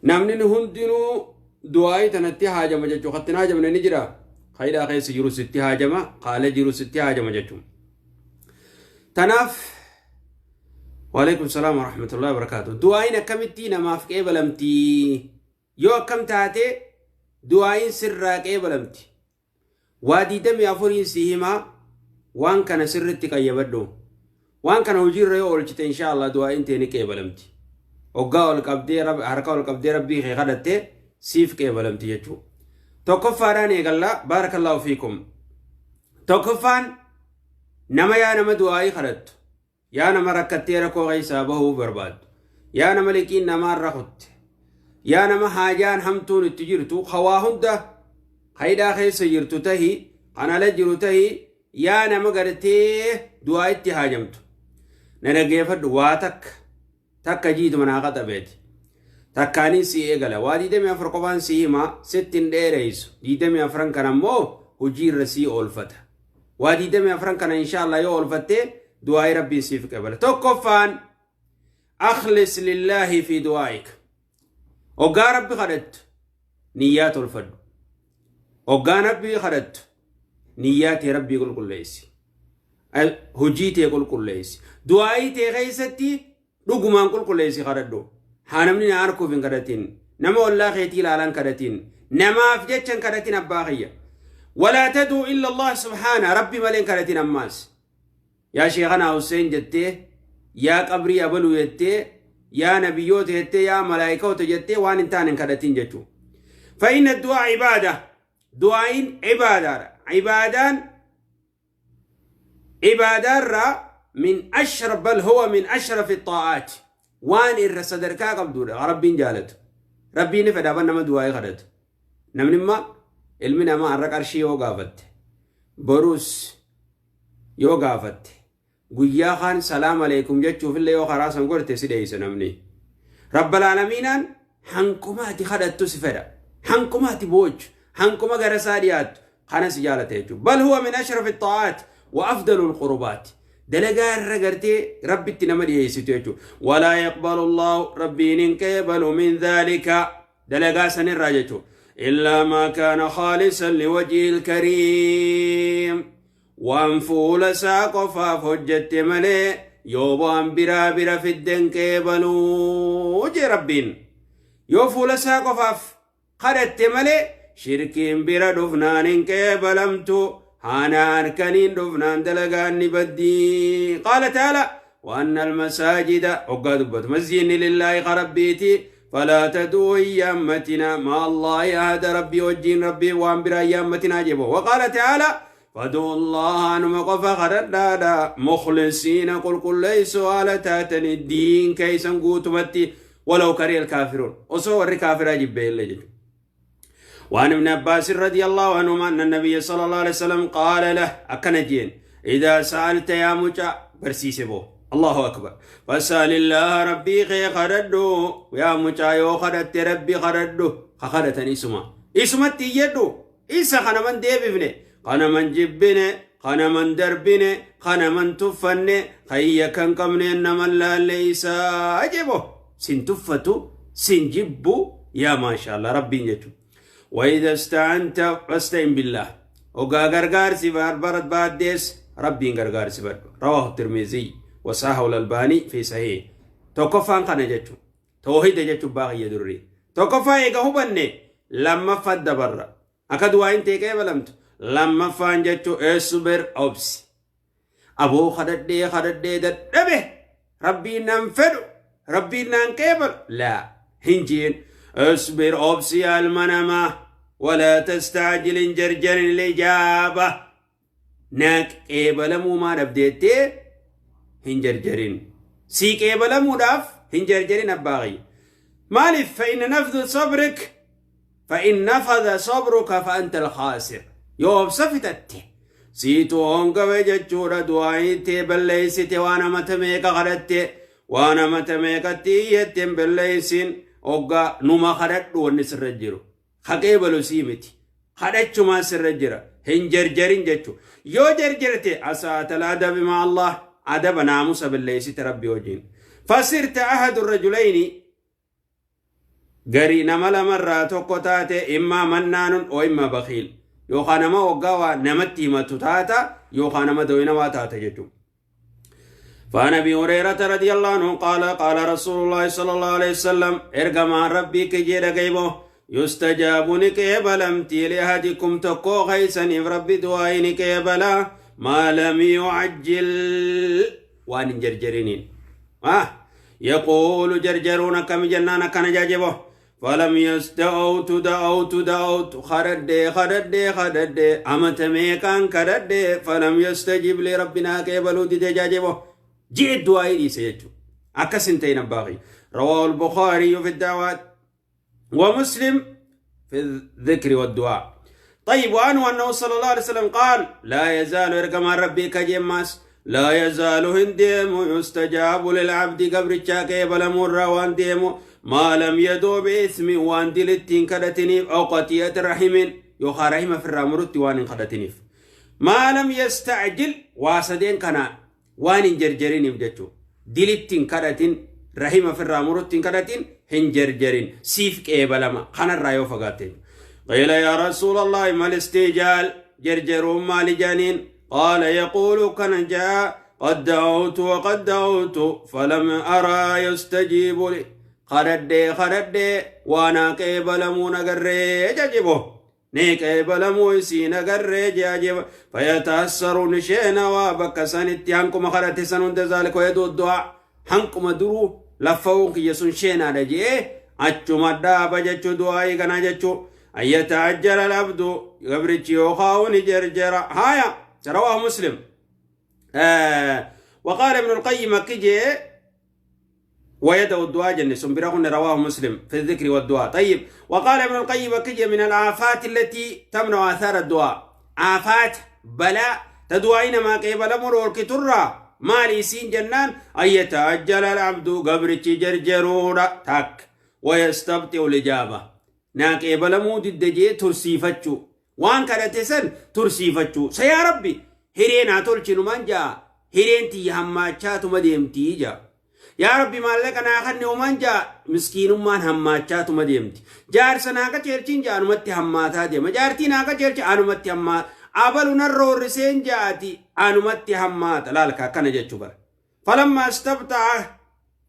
Namni hundinuu du'aa'ii tanatti haajama jechuudha. Katti hin haajamne ni jira. Hidhaa keessa jirus itti haajama, haala jirus itti haajama jechuudha. Tanaaf waalaikum salaam wa rahmatullahi wa barakaatu. Du'aa'iin akkamitti namaaf qeebalamti? Yoo akkam taate du'aa'iin sirraa qeebalamti? Waa 24n si himaa, waan kana sirritti qayyabadhu. Waan kana hojiirra yoo oolchite, insha Allah du'aa'iin tee ni qeebalamti. Hoggaa ol qabdee, harka ol qabdee Rabbii kee kadhatte, siif qeebalamti jechuudha. Tokkoffaadhaan eegalla, baarakallahu fiikum. Tokkoffaan, nama yaa nama du'aa'ii kadhattu, yaa nama rakkattee rakkoo keessaa bahuu barbaaddu, yaa nama liqiin namaarra kutte, yaa nama haajaan hamtuun itti jirtu, hawaa hunda hidhaa keessa jirtu tahi, kan ala jiru tahi, yaa nama gartee du'aa itti haajamtu. Na dhaggeeffadhu, waa takka takka jiitu manaa qaxabeeti. Takkaaniin si eegala. Waa 24 qofaan si hima, sitti hin dheereysu. 24 kana immoo hojiirra sii oolfata. Waa 24 kana inshaallah yoo oolfatte, du'aa'ii Rabbiin siif qeebala. Tokkoffaan, أخلص لله في دعائك. Hoggaa Rabbi kadhattu niyyaa tolfadhu. Hoggaa Rabbi kadhattu niyyaa tee Rabbii qulqulleessi. Hojii tee qulqulleessi. Du'aa'ii tee keessatti dhugumaan qulqulleessi kadhadhu. Haa namni na arguuf hin kadhatin. Nama ollaa keetii ilaalan kadhatin. Namaaf jecha hin kadhatin, abbaa kiyya. ولا تدع إلا الله سبحانه. Rabbi malee hin kadhatin ammaas. Yaa Sheekhanaa Hussein jettee, yaa qabrii abaluu jettee, yaa nabiyyoota jettee, yaa malaayikoota jettee waan hin taane hin kadhatin jechuudha. فإن الدعاء عبادة. Du'aa'iin cibaadaadha. Cibaadaan cibaadaarraa من أشرف، بل هو من أشرف الطاعات. Waan irra sadarkaa qabdudha. Rabbiin jaalatu. Rabbiin ni fedha nama du'aa'ii kadhatu. Namni imma ilmi namaa har'a qarshii yoo gaafatte, borus yoo gaafatte, guyyaa kaan salaam aleekum jechuufillee yoo karaa san gorte si dheeysa namni. Rabbal aalamiinaan hanquma ati kadhattu si fedha. Hanquma ati boochu, hanquma gara isaa dhiyaattu kana si jaalata jechuudha. بل هو من أشرف الطاعات وأفضل القربات. Dalagaa irra gartee Rabbitti nama dhiyeessitu jechuudha. ولا يقبل الله, Rabbiin hin qeebalu, من ذلك, dalagaa sanirraa jechuudha, إلا ما كان خالصا لوجهه الكريم. Waan fuula isaa qofaaf hojjette malee yoo waan biraa bira fidden qeebaluu jee Rabbiin. Yoo fuula isaa qofaaf kadhatte malee shirkiin bira dhufnaan hin qeebalamtu. Haana harkaniin dhufnaan dalagaan ni baddii. قال تعالى وأن المساجد, hoggaa dubbatu, masjidni لله Rabbiiti, فلا تدعوا, yaammatina, مع الله أحدا, Rabbii wajjiin Rabbii waan biraa yaammatina jebo. وقال تعالى فادعوا الله, anuma qofa kadhadhaadha, مخلصين, qulqulleessoo haala taatani, الدين keeysan guutumatti, ولو كره الكافرون, osoo warri kaafiraa jibbee illee jechuudha. وعن ابن عباس رضي الله عنهما أن النبي صلى الله عليه وسلم قال له, akkana jeen, إذا سألت, yaa mucaa barsiise boo, الله أكبر, فاسأل الله, Rabbii kee kadhadhu. Yaa mucaa, yoo kadhatte Rabbi kadhadhu. Kadhatan isuma isumatti iyyadhu. Isa kana man deebifne, kana man jibbine, kana man darbine, kana man tuffanne, kayya kan qabne naman laalle isaa jebo sin tuffatu, sin jibbu. Yaa maasha Allah, Rabbiin jechuudha. وإذا استعنت فاستعن بالله. Hoggaa gargaarsi barbaaddees Rabbiin gargaarsi badhu. رواه الترمذي وصححه الألباني في صحيح. Tokkoffaan kana jechuudha. Toohida jechuun baay'ee durri. Tokkoffaa eega hubanne, lammaffaa dabarra. Akka du'aayin ta'e qeebalamtu. Lammaffaan jechuun, اصبر, obsi. Aboo, kadhadhee kadhadhee dadhabe, Rabbiin naan fedhu, Rabbiin naan qeebalu. Laa, hin jeen. اصبر, obsi yaa ilma namaa. ولا تستعجل, hin jarjarin, الإجابة. Naa qeebalamuu maa dhabdeettee hin jarjarin. Sii qeebalamuudhaaf hin jarjarin, abbaa kiyya. Maaliif? فإن نفذ صبرك فأنت الخاسر. Yoo obsa fixatte siitu hongawe jechuudha. Du'aa tee balleessite. Waan amata meeqa kadhatte, waan amata meeqatti iyyette hin balleessin. Hoggaa numa kadhadhu, wanni sirra jiru haqee balu sii miti, kadhachumaa sirra jira. Hin jarjarin jechu. Yoo jarjarte أسأت الأدب مع الله, adaba naamusa balleessite Rabbi wajjin. فصرت أحد الرجلين. Garii nama lamarraa tokko taate, immaa mannaanun oo imma bakiil, yookaan nama waggaa waa namatti himatu taata, yookaan nama doyinawaa taata jechuudha. فعن ابي هريره رضي الله عنه قال: قال رسول الله صلى الله عليه وسلم، ارجما ربي كجير غيبه، يستجاب نكيبلمتي لأحدكم تكو خيسن ربي دعائي نكيبلا ما لم يعجل، وان جرجرينين يقول جرجرون كم جنان كان جاجبه، فلم يستأوت دعوت دعوت، خرد خرد خرد، أمت ميكان خرد، فلم يستجب لربنا كيبلو دي جاجبه جئ الدعاء دي سيجو أكسنتين باغي. رواه البخاري في الدعوات ومسلم في الذكر والدعاء. طيب، وعنه أنه صلى الله عليه وسلم قال: لا يزال، إرقم ربي كجماس، لا يزال هنديم يستجاب للعبد، قبر كيبل مر وانديم، ما لم يدعو بإثم، وان دلتين كدتني، أو قطيعة رحم، يوخا رحمة في الرامرت وان كدتنيف، ما لم يستعجل. واسدين كان وان جرجرين يبجتو، دلتين كدتين، رحمة في الرامرت كدتين، هنجرجرين سيف كيبلما خان الرايو فقاتين. قيل: يا رسول الله، ما الاستعجال؟ جرجرون ما لجانين؟ قال: يقول كان جاء: قد دعوت وقد دعوت فلم أرى يستجيب لي، خردي خردي وانا قبلمو نقري جاجبه ني قبلمو يسي نقري جاجب، فيتأثر نشينا وبك سنتي هنكم خردي سنون ذلك ويدو الدعاء، هنكم درو لفوق يسون شينا رجي أچما دابا جچو دعائي كنا جچو، أن يتعجل العبد، قبرتي يوخاون جرجر هايا. رواه مسلم. وقال ابن القيم كجي ويدعو الدعاء جنة سنبرهن. رواه مسلم في الذكر والدعاء. طيب، وقال ابن القيم كجي: من الآفات التي تمنع آثار الدعاء، آفات بلاء تدعين ما قبل مرور كترى ما ليسين جنان، أن يتعجل العبد، قبرتي جرجرورا تاك، ويستبطئ الإجابة، ناقبل مود الدجي ترسيفتشو، وان كرتسن ترسيفتشو، سيا ربي هيرين اتولچ نمان جا، هيرين تي هماچاتو مديمتي جا، يا ربي مالك انا خني ومان جا، مسكين مان هماچاتو مديمتي، جارس ناقا چيرچين جا انمتي هماتا ديما، جارتي ناقا چيرچ انمتي هما، ابلو نرور رسين جاتي انمتي همات لالكا كان جچو بر. فلما استبطع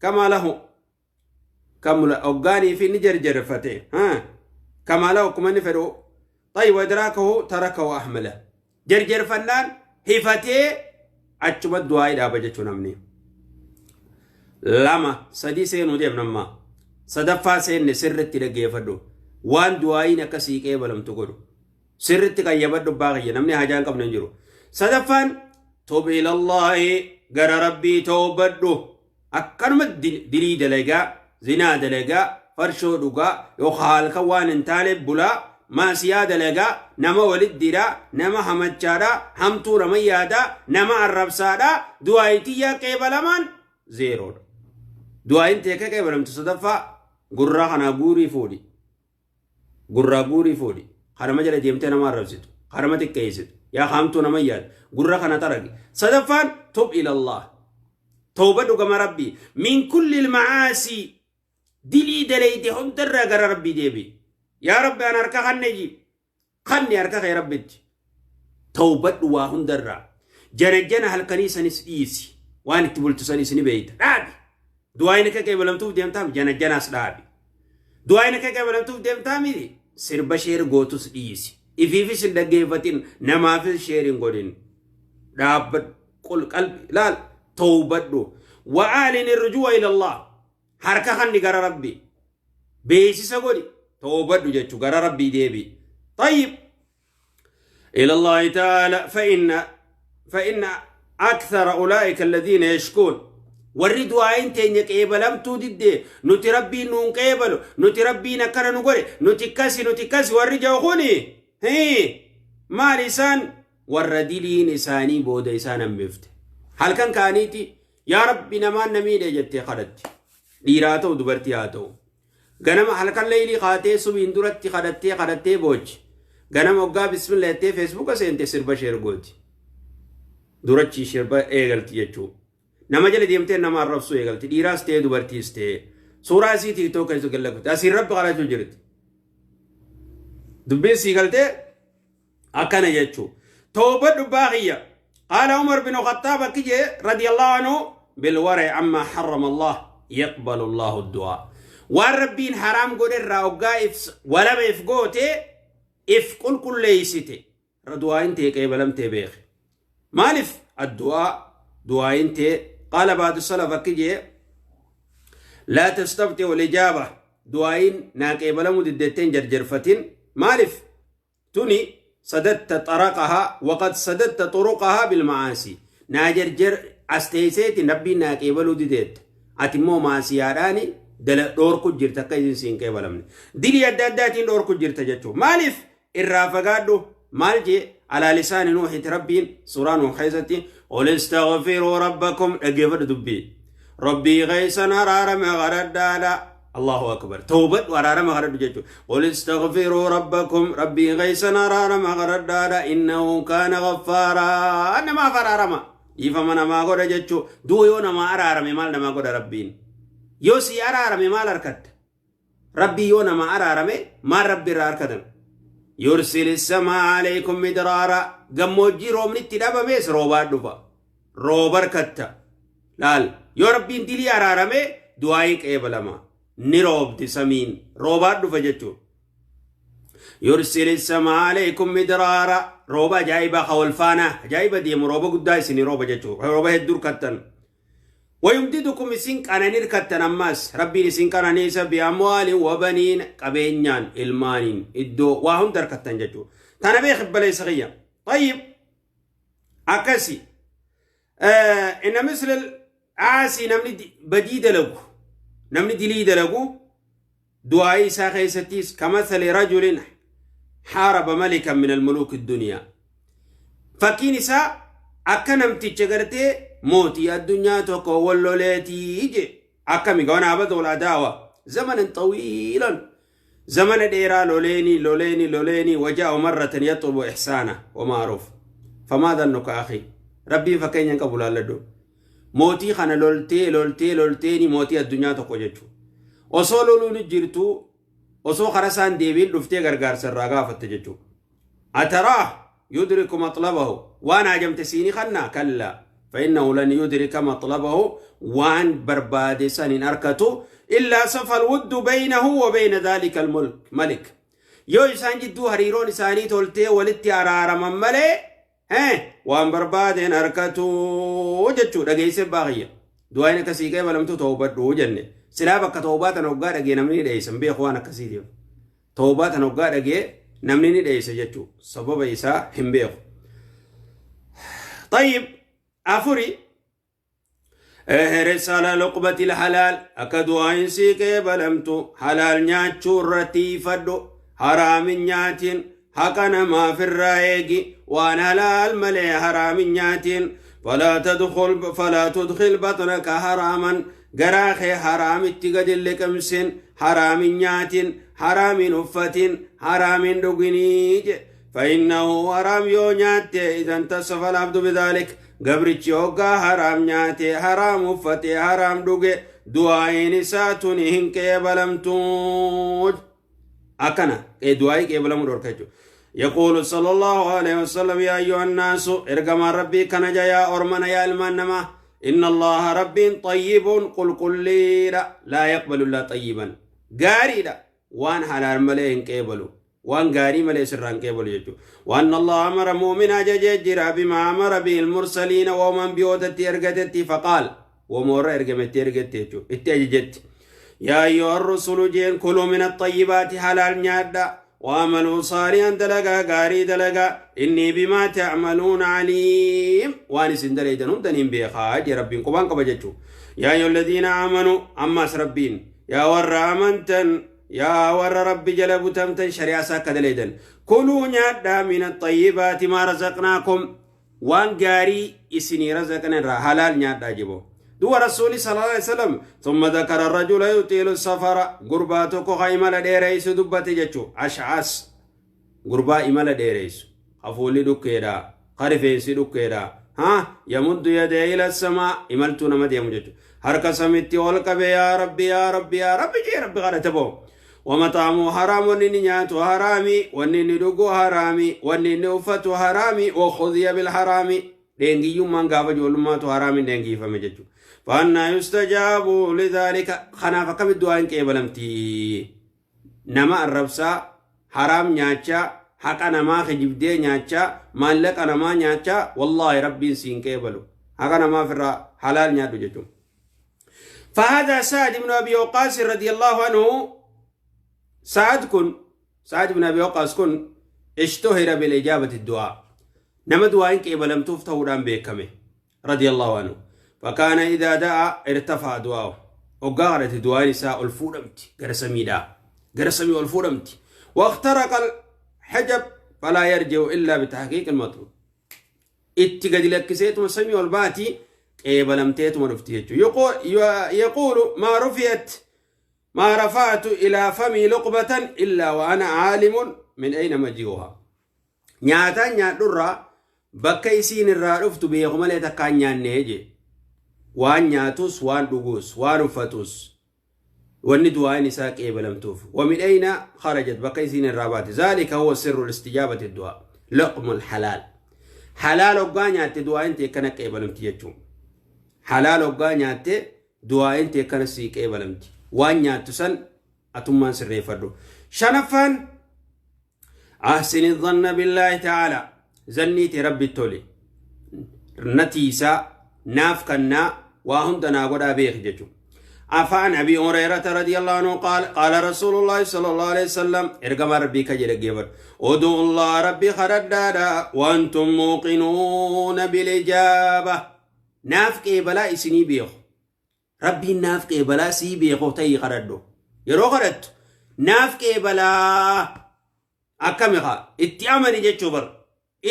كما له كمل اوغاني في نجر جرفته ها كما له كمان فرو. طيب، وادراكه تركه واهمله، جرجر فنان هفتي اچما دعاء دابا جچو. نمني لما سدي سينو ديم نما صدفا سين سرتي دغيفدو، وان دعاء نكسي قبلم تغدو سرتي قيبدو باغي، نمني حاجان قبل نجرو. صدفان توب الى الله، غير ربي توبدو، اكنم دلي دلغا، زنا دلغا، فرشو dhugaa، yookaan halkan waan hin taane bulaa، maasiyaa dalagaa، nama walit diraa، nama hamachaadhaa، hamtuu nama yaadaa، nama arrabsaadhaa، du'aayitiyyaa qeebalamaan zeeroodha. Du'aayin teeka qeebalamtu sadaffaa gurraa kanaa guurii fuudhi. Gurraa guurii fuudhi. Kanama jala deemtee nama arrabsitu. Kanama xiqqeessitu. Yaa hamtuu nama yaadu. Gurra kana taragi. Sadaffaan tub ilallah. Tawbadhu gama rabbii. Min kulli ilmacaasii, dilii dalayte hundarraa gara rabbii deebi. Yaa rabbi, an harka kanne ji. Kanne harka kee rabbitti. Tawbadhu waa hundarraa. Jana halkanii sanis dhiisi. Waan itti bultu sanis ni beeyta. Dhaabi. Du'aayin akka qeebalamtuuf deemtaam jana janaas dhaabi. Du'aayin akka qeebalamtuuf deemtaa miti. Sirba share gootus dhiisi. Ifiifis hin dhaggeeffatin, namaafis share hin godhin. Dhaabbadhu. Qul qalbi laal tawbadhu. وأعلن الرجوع إلى الله، harka kanni gara rabbi beeksisa godhi, tawbadhu jechuu, gara rabbii deebi. طيب، إلى الله تعالى، فإن أكثر أولئك الذين يشكون، warri du'aayin teenya qeebalamtuu didde، nuti rabbiin nuun qeebalu، nuti rabbiin akkana nu godhe، nuti kasi nuti kasi warri jahu kuni maal isaan? Warra diliin isaanii booda isaan hambifte. Halkan kaaniiti yaa rabbi namaan na miidhe jettee kadhatti, dhiiraa ta'u dubartii haa ta'u, ganama halkan leeylii kaatee subiin duratti kadhattee kadhattee boochi, ganama hoggaa bismillah jettee Facebooka seente sirba share gooti, durachi sirba eegalti jechuu, nama jala deemtee nama arrabsuu eegalti, dhiiraas ta'ee dubartiis ta'ee. Suuraa isii TikTok keessa gad lakkifte. Asiin Rabbi kadhachuu jirti. Dubbiin sii galtee akkana jechuu. Toobadhu abbaa kiyya. Qaala Umar bin Khattaab akki jee radiyallahu anhu bilwara'i amma harrama Allah yaqbalu Allahu du'aa. Waan Rabbiin haraam godhe irraa oggaa if walaba if goote if qulqulleessite du'aayin tee qeebalamtee beeki. Maaliif addu'aa du'aayin tee qaala baadu salaf akki jee laa tastabxi'u al-ijaaba du'aayin naa qeebalamuu diddettee hin jarjarfatin maaliif tuni sadatta xaraqahaa waqad sadatta xuruqahaa bilma'aasii naa jarjar as teesseeti rabbiin naa qeebaluu dideetta ati immoo maasiyaadhaani dala dhoorku jirta akka isin siin qeebalamne dilii adda addaatiin dhoorku jirta jechuudha maaliif irraa fagaadhu maal jee alaa lisaani nuuhiti rabbiin suuraa nuuh keessatti qul istaghfiruu rabbakum dhaggeeffadhu dubbii rabbii keessan araarama kadhadhaadha allahu akbar tawbadhu araarama kadhadhu jechuudha qul istaghfiruu rabbakum rabbii keessan araarama kadhadhaadha innahu kaana gaffaaraa namaaf araarama dhiifama namaa godha jechuu du'a yoo namaa araarame maal namaa godha rabbiin yoo sii araarame maal harkatta Rabbii yoo nama araarame maal Rabbi irraa arkatan? Yursil samaa alaykum midraara gammoojjii roobni itti dhabamees roobaa dhufa. Rooba arkatta. Laal yoo Rabbiin dilii araarame du'aayin qeebalama. Ni roobdi samiin roobaa dhufa jechuudha. Yursil samaa alaykum midraara rooba ajaa'ibaa ka wal faanaa ajaa'iba deemu rooba guddaa isinii rooba jechuudha. Rooba hedduu arkattan. Wayumdidukum isin qanani irkattan ammas Rabbiin isin qananiisa bi'amwaalin wabaniin qabeenyaan ilmaaniin iddoo waa hunda irkattan jechuudha. Tana beeki obboleessa kiyya. Tayyib akkasi inna misla aasii namni badii dalagu namni dilii dalagu du'aa'ii isaa keessattis kamathali rajulin haaraba malikan min almuluuki duniyaa fakkiin isaa akka namticha gartee mootii addunyaa tokko wal loleetii je akkami gawana abada wal adaawa zamanan xawiilan zamana dheeraa loleeni loleeni loleeni wajaa'u marratan yaxlubu ihsaana wa ma'ruuf famaa dhannuka akhi rabbiin fakkeenya hin qabu laalladhu Mootii kana loltee loltee lolteeni mootii addunyaa tokko jechuudha. Osoo loluun jirtuu osoo karaa isaan deebiin dhuftee gargaarsa irraa gaafatte jechuudha. Ataraa yudriku maxlabahu waan haajamte siini kannaa kallaa fa'innahu lan yudrika maxlabahu waan barbaade san hin arkatu illaa safal wuddu baynahu wa bayna dhaalika almulk malik. Yoo isaan jidduu hariiroon isaanii toltee walitti araaraman malee Hee waan barbaadeen harkatu jechuu dhageessee abbaa kiyya. Du'aayin akkasii qeebalamtu toobadhu jenne. Silaa bakka toobaa tana hoggaa dhagee namni ni dheeysa hin beeku waan akkasiitiif. Toobaa tana hoggaa dhagee namni ni dheeysa jechuu sababa isaa hin beeku. Tayyib afuri Ihris ala luqmatil halaal akka du'aayin sii qeebalamtu halaal nyaachuu irratti ifadhu haraamin nyaatiin haqa namaaf irraa eegi waan halaal malee haraamin nyaatiin falaa tadkhul falaa tudkhil batnaka haraaman garaa kee haraamitti gadi hin liqimsin haraamin nyaatin haraamin uffatin haraamin dhuginii jedhe فإنه haraam yoo nyaatte إذا انتصف العبد بذلك gabrichi hoggaa haraam nyaate haraam uffate haraam dhuge du'aa'iin isaa tuni hin qeebalamtu akkana du'aa'ii qeebalamuu dhorka jechuudha. يقول صلى الله عليه وسلم يا أيها الناس إرجما ربي كان يا أرمنا يا إلمان إن الله ربي طيب قل قل لا يقبل إلا طيبا غاري waan halaal malee hin qeebalu waan gaarii malee sirraa hin qeebalu jechuudha. Waan Allah amara mu'mina ajajee jira bima amara bihil mursaliina wauma anbiyootatti ergatetti faqaal wauma warra ergametti ergette jechuudha itti ajajetti. Yaa ayyuha rusulu jeen kuluu min axayyibaati halaal nyaadha waamaluu saalihan dalagaa gaarii dalagaa innii bimaa ta'maluuna aliim waan isin dalaydan hundan hin beekaa jee rabbiin qubaan qaba jechuudha. Yaa ayyuha alladhiina aamanuu ammas rabbiin Yaa warra amantan, yaa warra Rabbi jala butamtan shari'aa isaa akka dalaydan. Kuluu nyaadhaa min axayyibaati maa razaqnaakum waan gaarii isinii razaqna irraa halaal nyaadhaa jibo. Du'a Rasuuli sallallahu alaihi wasallam thumma dhakara rajula yutiilu safara gurbaa tokko ka imala dheereysu dubbate jechuu ash'as gurbaa imala dheereysu ka fuulli dhukkeedha ka rifeensi dhukkeedha ha yamuddu yadee ila samaa imaltuu nama deemu jechuudha. Harka samitti ol qabe, yaa Rabbi, yaa Rabbi, yaa Rabbi jee Rabbi kadhate boo. ومطعمه حرام, wanni inni nyaatu haraami, wanni inni dhugu haraami, wanni inni uffatu haraami. وغذي بالحرام, dheengiyyummaan gaafa ijoollummaatu haraamin dheengiifame jechuudha. فأنى يستجاب لذلك, kanaaf akkamitti du'aan qeebalamti? Nama arrabsaa, haraam nyaachaa, haqa namaa kijibdee nyaachaa, maallaqa namaa nyaachaa, wallaahi Rabbiin siin qeebalu. Haqa namaaf irraa halaal nyaadhu jechuudha. فهذا سعد بن أبي وقاص رضي الله عنه. سعد كن, سعد بن أبي وقاص كن اشتهر بالإجابة الدعاء, nama du'aan qeebalamtuuf ta'uudhaan beekame رضي الله عنه. فكان إذا دعا ارتفع دعاؤه, hoggaa kadhate du'aan isaa ol fuudhamti gara samiidhaa, gara samii ol fuudhamti. واخترق الحجب فلا يرجع إلا بتحقيق المطلوب. Itti gadi lakkiseetuma samii ol baati, qeebalamteetuma dhufti jechuudha. يقول ما رفعت ما رفعت إلى فمي لقمة إلا وأنا عالم من أين مجيئها. Nyaataan nyaadhurraa bakka isiin irraa dhuftu beeku malee takkaan nyaannee je. Waan nyaatus, waan dhugus, waan uffatus, wanni du'aan isaa qeebalamtuuf. ومن أين خرجت, bakka isiin irraa baate. ذلك هو سر الاستجابة الدعاء, لقم الحلال. Halaal hoggaa nyaatte du'aan tee kana qeebalamti jechuun. Halaal hoggaa nyaatte du'aan tee kana sii qeebalamti. Waan nyaattu san atummaan sirreeffadhu. Shanaffaan, أحسن الظن بالله تعالى, zanniiti Rabbi tole natiisaa naaf kannaa, waa hunda naa godhaa beeki jechuudha. عن أبي هريرة رضي الله عنه قال قال رسول الله صلى الله عليه وسلم, ergamaa Rabbii ka jedhe geeffadhu, ادعوا الله, Rabbi kadhadhaadha, وأنتم موقنون بالإجابة. Naaf qeebalaa isinii beeku, Rabbiin naaf qeebalaa sii beeku ta'ii kadhadhu. Yeroo kadhattu naaf qeebalaa akkami kaa itti amani jechuu bar.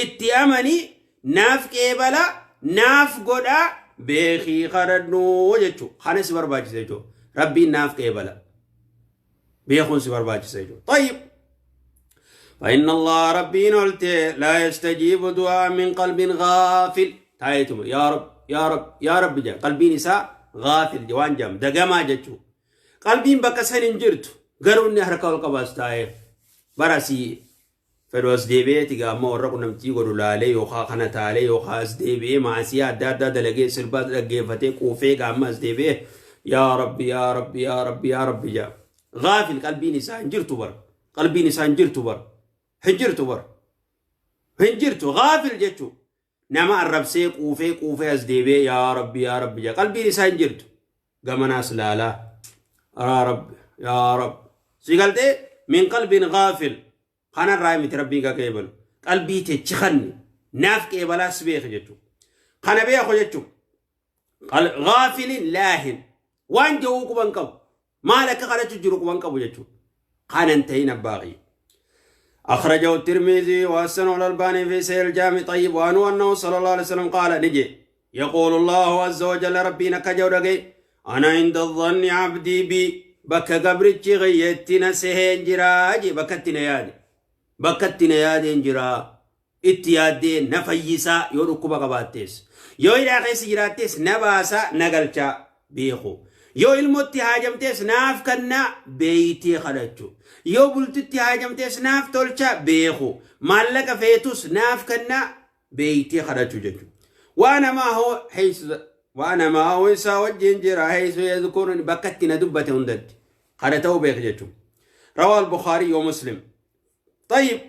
Itti amani, naaf qeebalaa, naaf godhaa beekii kadhadhu jechuu. Kana si barbaachisa jechuu. Rabbiin naaf qeebala beekuun si barbaachisa jechuu. طيب, فإن الله, ربين قلت, لا يستجيب دعاء من قلب غافل. تايتم يا رب يا رب يا رب جا qalbiin isaa غافل waan jam dagamaa jechuu. Qalbiin bakka san hin jirtu, garuu inni harka ol qabaas taa'ee barasii fedhu as deebi'eeti gaamma warra qunnamtii godhu laalee, yookaan kana taalee, yookaan as deebi'ee maasii adda addaa dalagee, sirbaa dhaggeeffatee quufee, gaamma as deebi'ee yaa Rabbi, yaa Rabbi, yaa Rabbi, yaa Rabbi jaa. غافل, qalbiin isaa hin jirtu bar. Qalbiin isaa hin jirtu bar, hin jirtu bar, hin jirtu. غافل jechuu nama arrabsee quufee quufee as deebi'ee yaa Rabbi, yaa Rabbi jaa, qalbiin isaa hin jirtu. Gamanaas laalaa, yaa Rabbi, yaa Rabbi si galtee. من قلب غافل kanarraa miti Rabbiin ka qeebalu. Qalbii techi kanni naaf qeebalaas beeka jechuudha. Kana beeku jechuudha. غافل لاهٍ, waan jawuu quban qabu, maal akka kadhachuu jiru quban qabu jechuudha. Kanan ta'in abbaaqii. أخرجه الترمذي وحسنه الألباني في صحيح الجامع. طيب, وعنه أنه صلى الله عليه وسلم قال, نجي, يقول الله عز وجل, ربنا كجورجي, أنا عند ظن عبدي بي, bakka gabrichi kiyyetti na seheen jiraa je. Bakkatti na yaade, bakkatti na yaadeen jiraa. Itti yaaddee na fayyisaa. Yoo dhukkuba qabaattees, yoo hidhaa keessa jiraattees, na baasaa, na galchaa beeku. Yoo ilmotti haajamtees, naaf kannaa beeytee kadhachu. Yoo bultitti haajamtees, naaf tolchaa beeku. Maallaqa feetus, naaf kannaa beeytee kadhachu jechuudha. وأنا معه حيث وأنا معه, isaa wajjin jira, حيث يذكرني, bakka itti na dubbate hundatti kana ta'uu beek jechuudha. رواه البخاري ومسلم. طيب,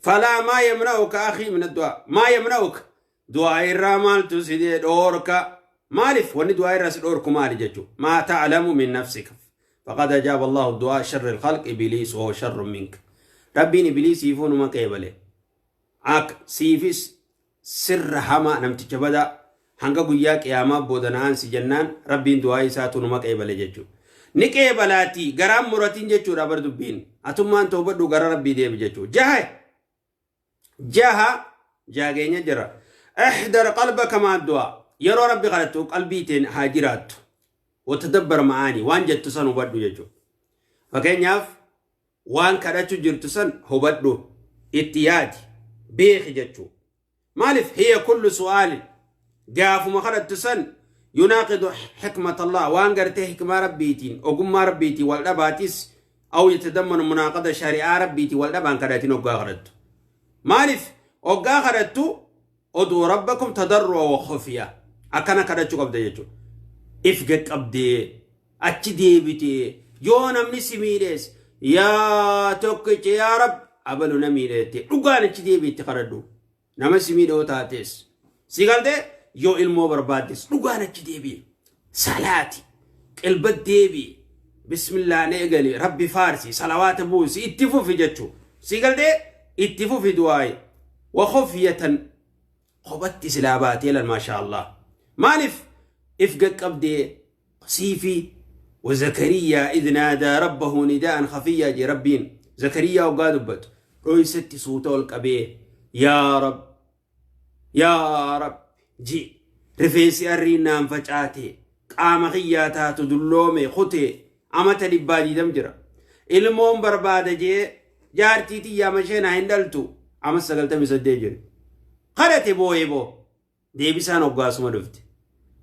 فلا ما يمنعك أخي من الدعاء؟ ما يمنعك؟ Du'aa irraa maaltu si dhoorka? Maaliif wanni du'aa irraa si dhoorku maali jechuudha? ما تعلم من نفسك. فقد أجاب الله دعاء شر الخلق إبليس وهو شر منك. Rabbiin Ibliisiifuu numa qeebale. Ak siifis sirra hamaa namticha badaa hanga guyyaa qiyaamaa boodana'aan si jennaan, Rabbiin du'aa isaatu numa qeebale jechuudha. Ni qeebalaatii garaan muratiin jechuudha bar dubbiin. Atummaan toobadhu, gara Rabbii deebi jechuudha. Jaha, jaha jaageenya jira. احضر قلبك مع الدعاء, yeroo Rabbi kadhattu qalbii teen haa jiraattu. وتدبر معاني, waan jettu san hubadhu jechuudha. Fakkeenyaaf, waan kadhachu jirtu san hubadhu, itti yaadi, beeki jechuudha. Maaliif? هي كل سؤال Gaafuma kadhattu san yunaaqidu xikmat Allah, waan gartee hikmaa Rabbiitiin, ogummaa Rabbiitiin wal dhabaatis, aw yatadammanu munaaqada shari'aa Rabbiitiin wal dhabaan kadhatin hoggaa kadhattu. Maaliif hoggaa kadhattu ud'uu rabbakum tadarru'a wa khufiya, akkana kadhachuu qabda jechuudha. If gaqqabdee achi deebitee, yoo namni si miidhees, yaa tokkicha, yaa Rabbi, abalu na miidhe jettee dhugaan achi deebiitti kadhadhu. Nama si miidhe yoo taates, si galtee, yoo ilmoo barbaaddes dhugaan achi deebi'i, salaati qilba deebi'i, bismillah eegali, Rabbi faarsi, salawaata buusi, itti fufi jechuu. Si galtee, itti fufi du'aayi wa khufyatan, kophatti silaa baatee lan, maasha Allah. Maaliif if gaqqabdee siifi وزكريا إذ نادى ربه نداء خفيا جي. ربين زكريا وقاد dubbatu dhoysatti suuta ol qabee yaa Rab, yaa Rab ji, rifeensi arriin naan facaate, qaama kiyyaa taatu dulloome kutee, amata 120 jira, ilmoon barbaada jee, jaartii tiyyaa mashee naa hin dhaltu, ama 98 jira, kadhate, boo'ee boo deebisaan hoggaasuma dhufte.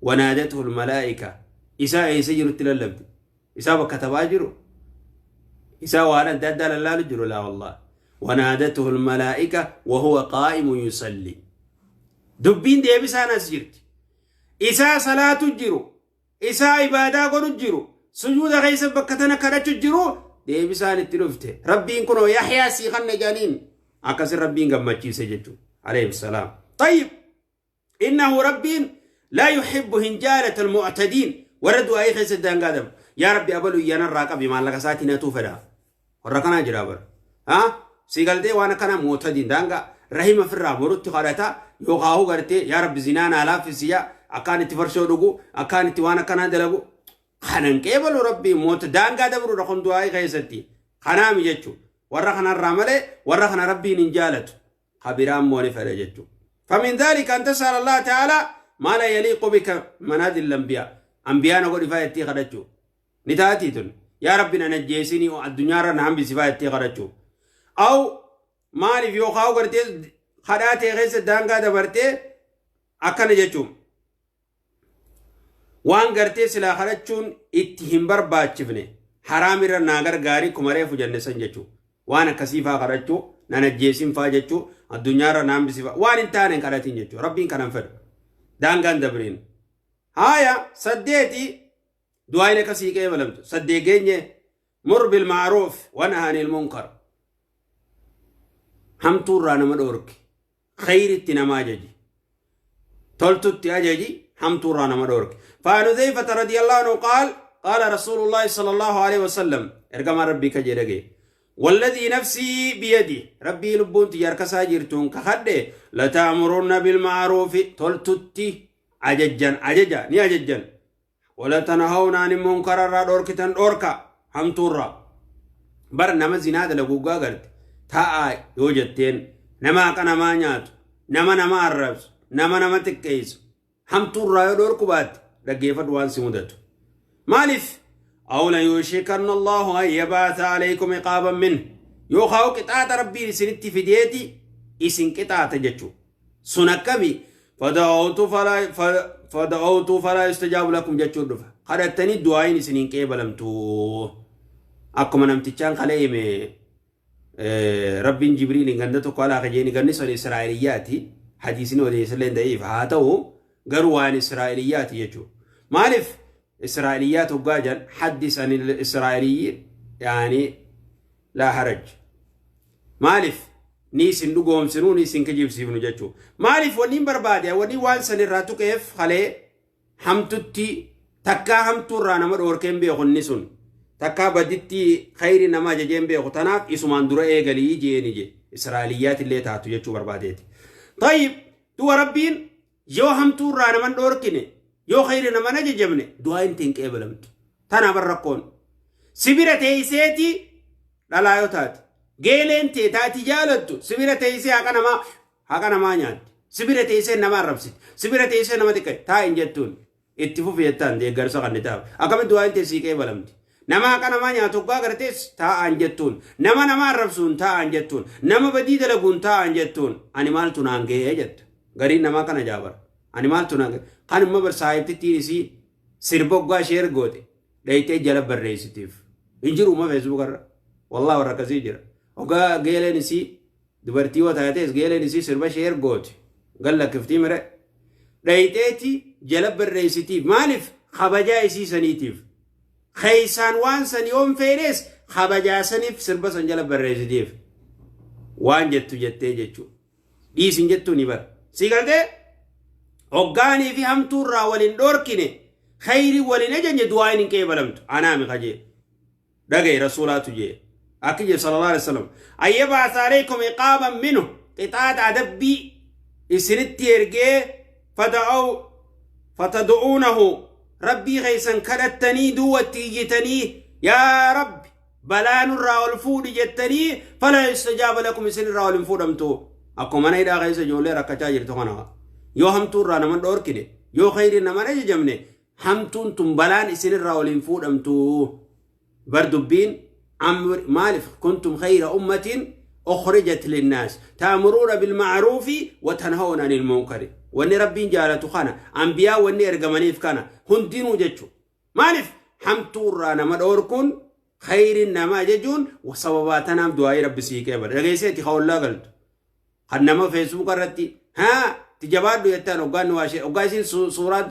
ونادته الملائكة, isaa eessa jirutti lallabde? Isaa bakka taphaa jiru, isaa waan adda addaa lallaalu jiru? لا والله. ونادته الملائكة وهو قائم يصلي. Dubbiin deebisaan as jirti. Isaa salaatu jiru, isaa ibaadaa godhu jiru, sujuuda keessa bakka tana kadhachu jiru, deebisaan itti dhufte. Rabbiin kunoo Yaxyaa sii kanna jedhaniin, akkasin Rabbiin gammachiise jechuudha عليه السلام. طيب، إنه ربين لا يحب هنجالة المعتدين. Warra du'aa'ii keessa daangaa dabu, yaa Rabbi, abalu iyyanarraa qabi, maallaqa isaatiin hatuu fedha, warra kanaa jira bara. Ha, si galtee, waan akkana معتدين, daangaa rahima firraa borutti kadhata, yookaan gartee yaa Rabbi zinaa naa laaffisi, yaa akkaan itti farshoo dhugu, akkaan itti waan akkanaa dalagu kanan qeebalu Rabbii. Moota daangaa dabruudha kun du'aa'ii keessatti kanaami jechuudha. Warra kanarraa malee warra kana Rabbiin hin jaalatu, kabiraan moo ni fedha jechuudha. فمن ذلك أن تسأل الله تعالى ما لا يليق بك من هذه الأنبياء. أنبياء نقول فايتي خدتشو نتاتي تن، يا ربي نجيسني الدنيا رنا هم بصفايتي خدتشو، أو maaliif yookaan gartee kadhaatee keessa daangaa dabartee akkana jechuun waan gartee silaa kadhachuun itti hin barbaachifne, haraam irra naa gargaarii, kumareefu jenne san jechuu, waan akkasii faa kadhachuu, nan ajjeesin faa jechuu, addunyaarra naan bisifa, waan hin taane hin kadhatin jechuu. Rabbiin kanan fedhu, daangaan dabriin. Haaya, saddeeti, du'aayin akkasii qeebalamtu saddeet geenye. مر بالمعروف ونهى عن المنكر, hamtuurraa nama dhoorki, khayritti nama ajaji, toltutti ajaji, hamtuurraa nama dhoorki. فعن حذيفة رضي الله عنه قال: قال رسول الله صلى الله عليه وسلم, ergamaa Rabbii ka jedhage: والذي نفسي بيده, Rabbii lubbuun tiyya harkasaa jirtuun kakadhe, لتأمرن بالمعروف, toltutti ajajjan, ajaja ni ajajjan, ولتنهون عن المنكر, irraa dhoorkitan, dhoorka hamtuurraa. Bar nama zinaa dalagu garte taa'aa yoo jetteen, nama haqa namaa nyaatu, nama nama arrabsu, nama nama xiqqeessu, hamtuurraa yoo dhoorku baatte, dhaggeeffadhu waan si mudatu. Maaliif? أو ليوشكن الله أن يبعث عليكم عقابا منه, yookaan qixaaxa Rabbiin isinitti fideeti isin qixaaxa jechuu. Sun akkami? فدعوت فلا يستجاب لكم jechuun dhufa. Kadhattanii du'aayin isiniin qeebalamtu. Akkuma namtichaan kalee hime, Rabbiin Jibriiliin ganda tokko alaa kajeeni, ganni sun Israa'eliyyaati. Hadiisni odeessallee da'iif haa ta'u, garuu waan Israa'eliyyaati jechuudha. Maaliif Israa'eliyyaat hoggaa jedhan? حدث عن الإسرائيليين يعني لا حرج. Maaliif ni isin dhugoomsinuu, ni isin kijibsiifnu jechuudha. Maaliif wanni barbaade, wanni waan san irraa tuqeef, kalee hamtutti takkaa hamtuurraa nama dhoorkeen beeku, inni sun takkaa baditti khayri nama ajajeen beeku, tanaaf isumaan dura eegalii jeeni je, Israa'eliyyaat illee taatu jechuu barbaadeeti. طيب, du'a Rabbiin yoo hamtuurraa naman dhoorkine, yoo khayri naman ajajamne, du'aa inti hin qeebalamtu. Tana bar rakkoon. Sibira teeyseeti dhalaa yoo taate, geeleen tee taati jaalattu sibira teeysee haqa namaa nyaatti. Sibira teessee nama arrabsiti. Sibira teessee nama xiqqaa taa'in jettuun, itti fufi jettaan, deeggarsa kan taa'u. Akkamitti du'aan teessii qeebalamti? Nama haqa namaa nyaatu hoggaa gartees taa'aan jettuun, nama nama arrabsuun taa'aan jettuun, nama badii dalaguun taa'aan jettuun, ani maaltu naan gahee jetta. Gariin namaa kana jaabara. Ani maaltu na kan immoo bar saahibtittiin isii sirba oggaa ishee ergoote dhayitee jala barreessitiif. Hin jiru uma Facebook irra. Wallahi warra akkasii jira. Oggaa geeleen isii dubartii yoo taates geeleen isii sirba ishee ergoote gallakkiftii mire. Dhayiteeti jala barreessitiif maaliif kabajaa isii saniitiif. Keeysaan waan san yoon feenes kabajaa saniif sirba san jala barreessitiif. Waan jettu jettee jechuudha. Dhiisin jettuu ni bara. Sii galtee? Hoggaanii fi hamtuu irraa waliin dhoorkine khayrii waliin ajajne du'aayin hin qeebalamtu. Anaami kajee. Dhagaye rasuulaatu jee. Akki jee sallallahu alaihi wasallam. Ayyabaasa alaykum iqaaban minhu qixaaxa adabbii isinitti ergee fada'u fatad'uunahu rabbii keessan kadhattanii duwwatti iyyitanii yaa rabbi balaa nurraa ol fuudhi jettanii falaa yustajaaba lakum isin irraa ol hin fuudhamtu. Akkuma mana hidhaa keessa ijoollee rakkachaa jirtu kana yoo hamtuu irraa nama dhoorkine yoo khayrii nama hin ajajamne hamtuun tun balaan isin irraa ol hin fuudhamtu. Bar dubbiin maaliif kuntum khayra ummatin ukhrijat linnaas ta'muruuna bilma'ruufi wa tanhawna anil munkari. Wanni rabbiin jaalatu kana anbiyaa wanni ergamaniif kana hundinuu jechuudha. Maaliif hamtuu irraa nama dhoorkuun khayriin nama ajajuun sababaa tanaaf du'aa'ii rabbi sii qeebala. Dhageesseeti ka ollaa galtu. Kan nama Facebook irratti haa ti jabaadhu jettaan hoggaan waa ishee hoggaa isiin suuraa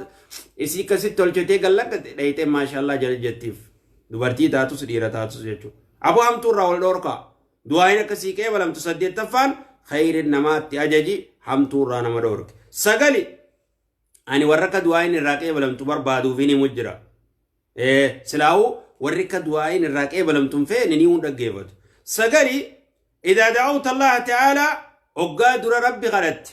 isii akkasitti tolchatee gallaqqate dhayitee maashaallah jala jettiif. Dubartii taatus dhiira taatus jechuudha. Aboo hamtuu irraa wal dhoorkaa. Du'aa'iin akka sii qeebalamtu saddeettaffaan khayriin namaatti ajaji hamtuu irraa nama dhoorke. Sagali ani warra akka du'aa'iin irraa qeebalamtu barbaaduuf hin himu jira. Silaa'uu warri akka du'aa'iin irraa qeebalamtu hin feene ni hin dhaggeeffatu. Sagali idaa da'awta Allaha ta'aalaa hoggaa dura rabbi kadhatte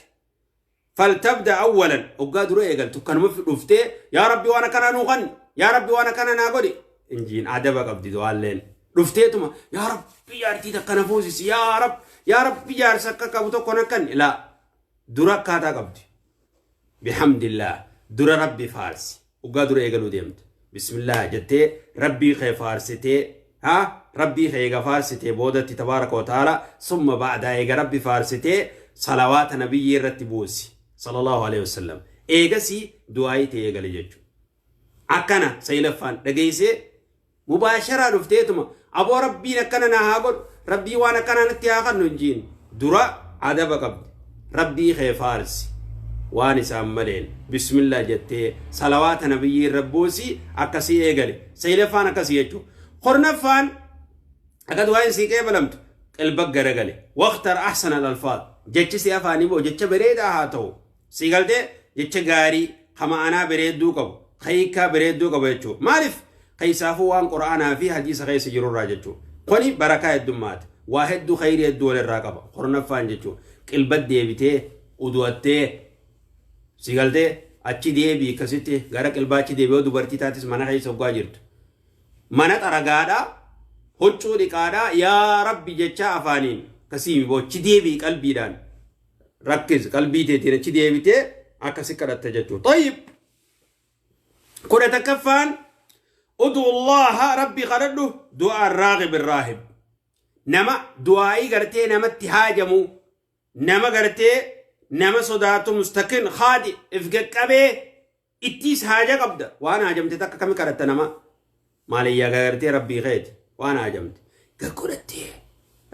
faltabda awwalan hoggaa dura eegaltu kanuma dhuftee yaa rabbi waan akkanaa nuu kanni yaa rabbi waan akkanaa naa godhi injiin adaba qabdi du'aalleen dhufteetuma yaa rabbi jaartii takka na fuusisi yaa rabbi yaa rabbi jaarsa akka qabu tokko na kanni laa dura akkaataa qabdi. Bihamdillaah dura rabbi faarsi hoggaa dura eegaluu deemtu bismillaah jettee rabbii kee faarsitee ha rabbii kee eega faarsitee boodatti tabaaraka wa ta'ala summa ba'daa eega rabbi faarsitee salawaata nabiyyii irratti buusi sallallahu alaihi wasallam eegasii du'aayii ta'e eegale jechuudha. Akkana saylaffaan dhageessee mubaasharaa dhufteetuma aboo rabbiin akkana naa haa godhu rabbii waan akkanaa natti haa kannu hin jiin dura adaba qabdi rabbii kee faarsi waan isaan maleen bismillah jettee salawaata nabiyyii irra buusi akkasii eegale saylaffaan akkasii jechuudha. Kurnaffaan akka du'aan sii qeebalamtu qilba garagale waqtar ahsan al alfaad jechi si afaanii ba'u jecha bareedaa haa ta'u. Sii galtee jecha gaarii ka ma'anaa bereedduu qabu, ka hiikkaa bereedduu qabu jechuudha. Maaliif? Keessaafuu waan Qur'aanaa fi hadiisa keessa jirurraa jechuudha. Kuni barakaa heddummaata. Waa hedduu khayrii hedduu walirraa qaba. Kurnaffaan jechuudha. Qilbat deebitee, udu'attee, sii galtee achi deebii akkasitti gara qilbaa achi deebi'oo dubartii taatis mana keessa hoggaa jirtu. Mana xaragaadhaa, huccuu dhiqaadhaa, yaa Rabbi jechaa afaaniin akkasii achi deebii qalbiidhaan. Rakkis qalbii teetiin achi deebitee akkasi kadhatta jechuudha. Tayyib. 11ffaan udu Allaha rabbi kadhadhu du'aa raaqib raahib. Nama du'aa'ii gartee namatti haajamu nama gartee nama sodaatu mustakin haadi if qaqqabee ittiis haaja qabda waan haajamte takka kami kadhatta nama maaliyyaa gartee rabbii keeti waan haajamte gaggodhattee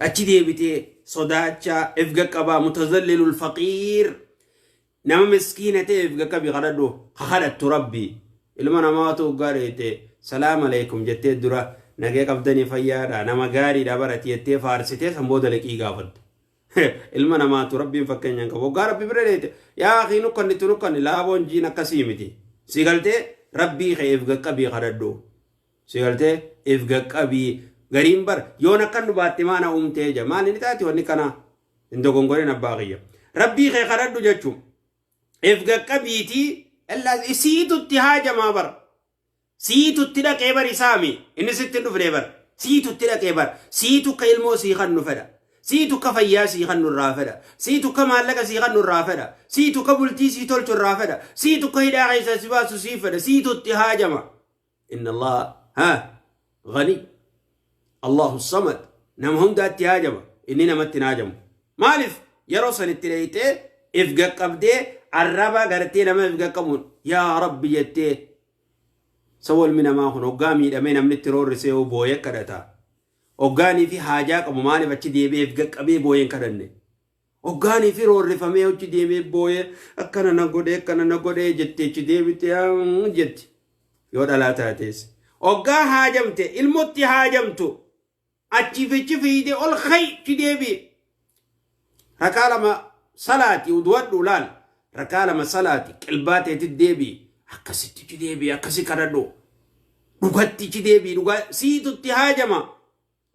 achi deebitee sodaachaa if qaqqabaa mutazallilul faqiir nama miskiina ta'e if qaqqabi kadhadhu ka kadhattu rabbii ilma namaatu hoggaa dheeyte salaam alaikum jettee dura nagee qabdanii fayyaadha nama gaariidha barati jettee faarsitee san booda liqii gaafatte. Ilma namaatu rabbiin fakkeenya hin qabu. Hoggaa rabbi bira dheeyte yaa akii nukkannitu nukkanni laaboon jiin akkasii miti. Si galtee rabbii kee if qaqqabii kadhadhu. Si galtee if qaqqabii gariin bar yoon akkan nu baatte maana uumtee ja maal inni taati wanni kana hin dogongorin abbaa kiyya. Rabbii kee kadhadhu jechuun if qaqqabiitii isiitutti haajamaa bara. Siitu itti dhaqee bar isaami inni sitti hin dhufne bar siitu itti dhaqee bar siitu akka ilmoo sii kannu fedha siitu akka fayyaa sii kannu irraa fedha siitu akka maallaqa sii kannu irraa fedha siitu akka bultii sii tolchu irraa fedha siitu akka hidhaa keessaa si baasu sii fedha siitu itti haajama inna Allah ha ghani Allahu samad nama hundaatti haajama inni namatti hin haajamu maaliif yeroo san itti dheeyxee if gaqqabdee Arraba gartee nama if qaqqabuun yaa Rabbi jettee sawa ilmi namaa kun hoggaa miidhamee namni itti roorrisee yoo booyee kadhata. Hoggaanii fi haajaa qabu maaliif achi deebi'ee if qaqqabee booyee hin kadhanne? Hoggaanii fi roorrifamee achi deemee booyee akkana na godhee akkana na godhee jettee achi deebitee jetti yoo dhalaa taates. Hoggaa haajamte ilmotti haajamtu achii fi achi fiigdee ol ka'i achi deebi'i. Rakaa lama salaati uduwadhu laal. Rakaa lama salaati qilbaa teetti deebi'i. Akkasitti achi deebi'i akkasi kadhadhu. Dhugatti achi deebi'i dhugaa siitutti haajama.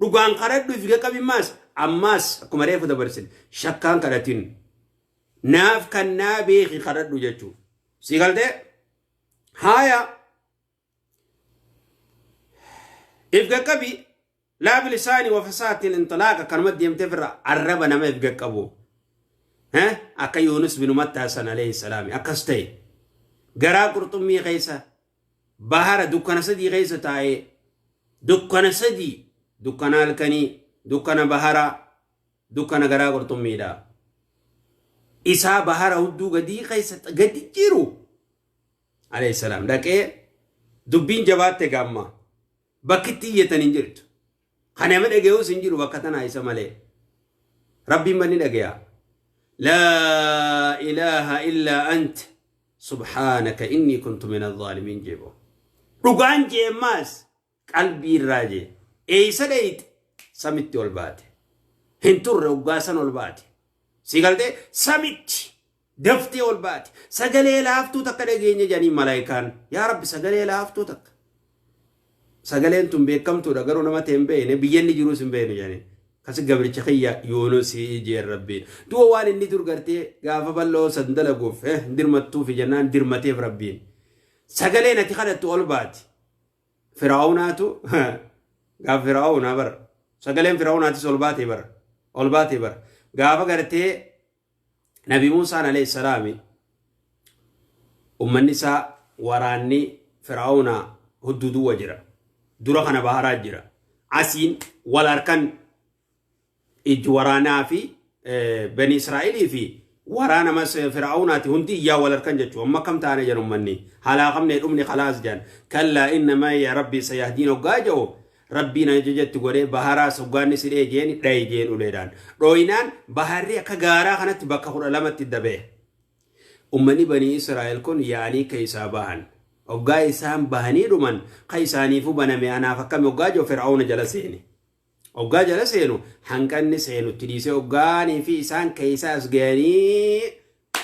Dhugaan kadhadhu if qaqqabi maas ammaas akkuma reefu dabarsine shakkaan kadhatin. Naaf kan naa beeki kadhadhu jechuudha. Si galtee? Haaya. If qaqqabi laa bilisaani wa fasaatil inxilaaqa akkanuma deemtee firra arraba nama if qaqqabu. Akka Yuunus binu Mattaa san alayhi salaami akkas ta'e. Garaa qurxummii keessa bahara dukkana sadii keessa taa'ee dukkana sadii dukkana halkanii dukkana baharaa dukkana garaa qurxummiidha. Isaa bahara hudduu gadii keessa gadi jiru alayhi salaam dhaqee dubbiin jabaatte gaamma bakki itti iyyatan hin jirtu. Kan nama dhaga'us hin jiru bakka tanaa isa malee. Rabbiin manni dhagaya. Laa ilaaha illaa ant subhaanaka innii kuntu min alzaalimiin jeebo. Dhugaan jee maas qalbii irraa jee. Eeysa dheeyxe samitti ol baate. Hin turre hoggaa san ol baate. Si galtee samitti daftee ol baate. Sagalee laaftuu takka dhageenye jedhanii malaayikaan. Yaa Rabbi, sagalee laaftuu takka. Sagaleen tun beekamtuudha garuu nama ta'e hin beekne, biyya inni jirus hin beekne jedhanii. Kasi gabricha kiyya Yuunus jeen Rabbiin. Du'a waan inni dur gartee gaafa bal'oo san dalaguuf dirmattuufi jennaan dirmateef Rabbiin. Sagaleen ati kadhattu ol baati. Firaa'unaatu gaafa Firaa'unaa bara. Sagaleen Firaa'unaatis ol baatee bara. Ol baatee bara. Gaafa gartee Nabi Muusaan alayhi salaami ummanni isaa waraanni Firaa'unaa hudduu duwwa jira. Dura kana baharaa jira. Asiin wal harkan ijji waraanaa fi Bani Israa'elii fi waraana mas Fir'aunaati hundi iyyaa wal harkan jechuudha. Amma akkam taane jedhan ummanni. Halaakamne, dhumni khalaas jedhan. Kallaa inna ma'iya rabbii sayahdiin hoggaa jedhu Rabbiin ajaja itti godhee baharaas hoggaanni si dhee jeen dhayi jeen uleedhaan. Dhooynaan baharri akka gaaraa kanatti bakka 12tti dabee. Ummanni Bani Israa'el kun yaa'anii keessaa bahan. Hoggaa isaan bahanii dhuman ka isaaniifuu baname anaaf akkami hoggaa jedhu Fir'auna jala seene. Hoggaa jala seenu hanqanni seenu itti dhiisee hoggaanii fi isaan keessaa as ga'anii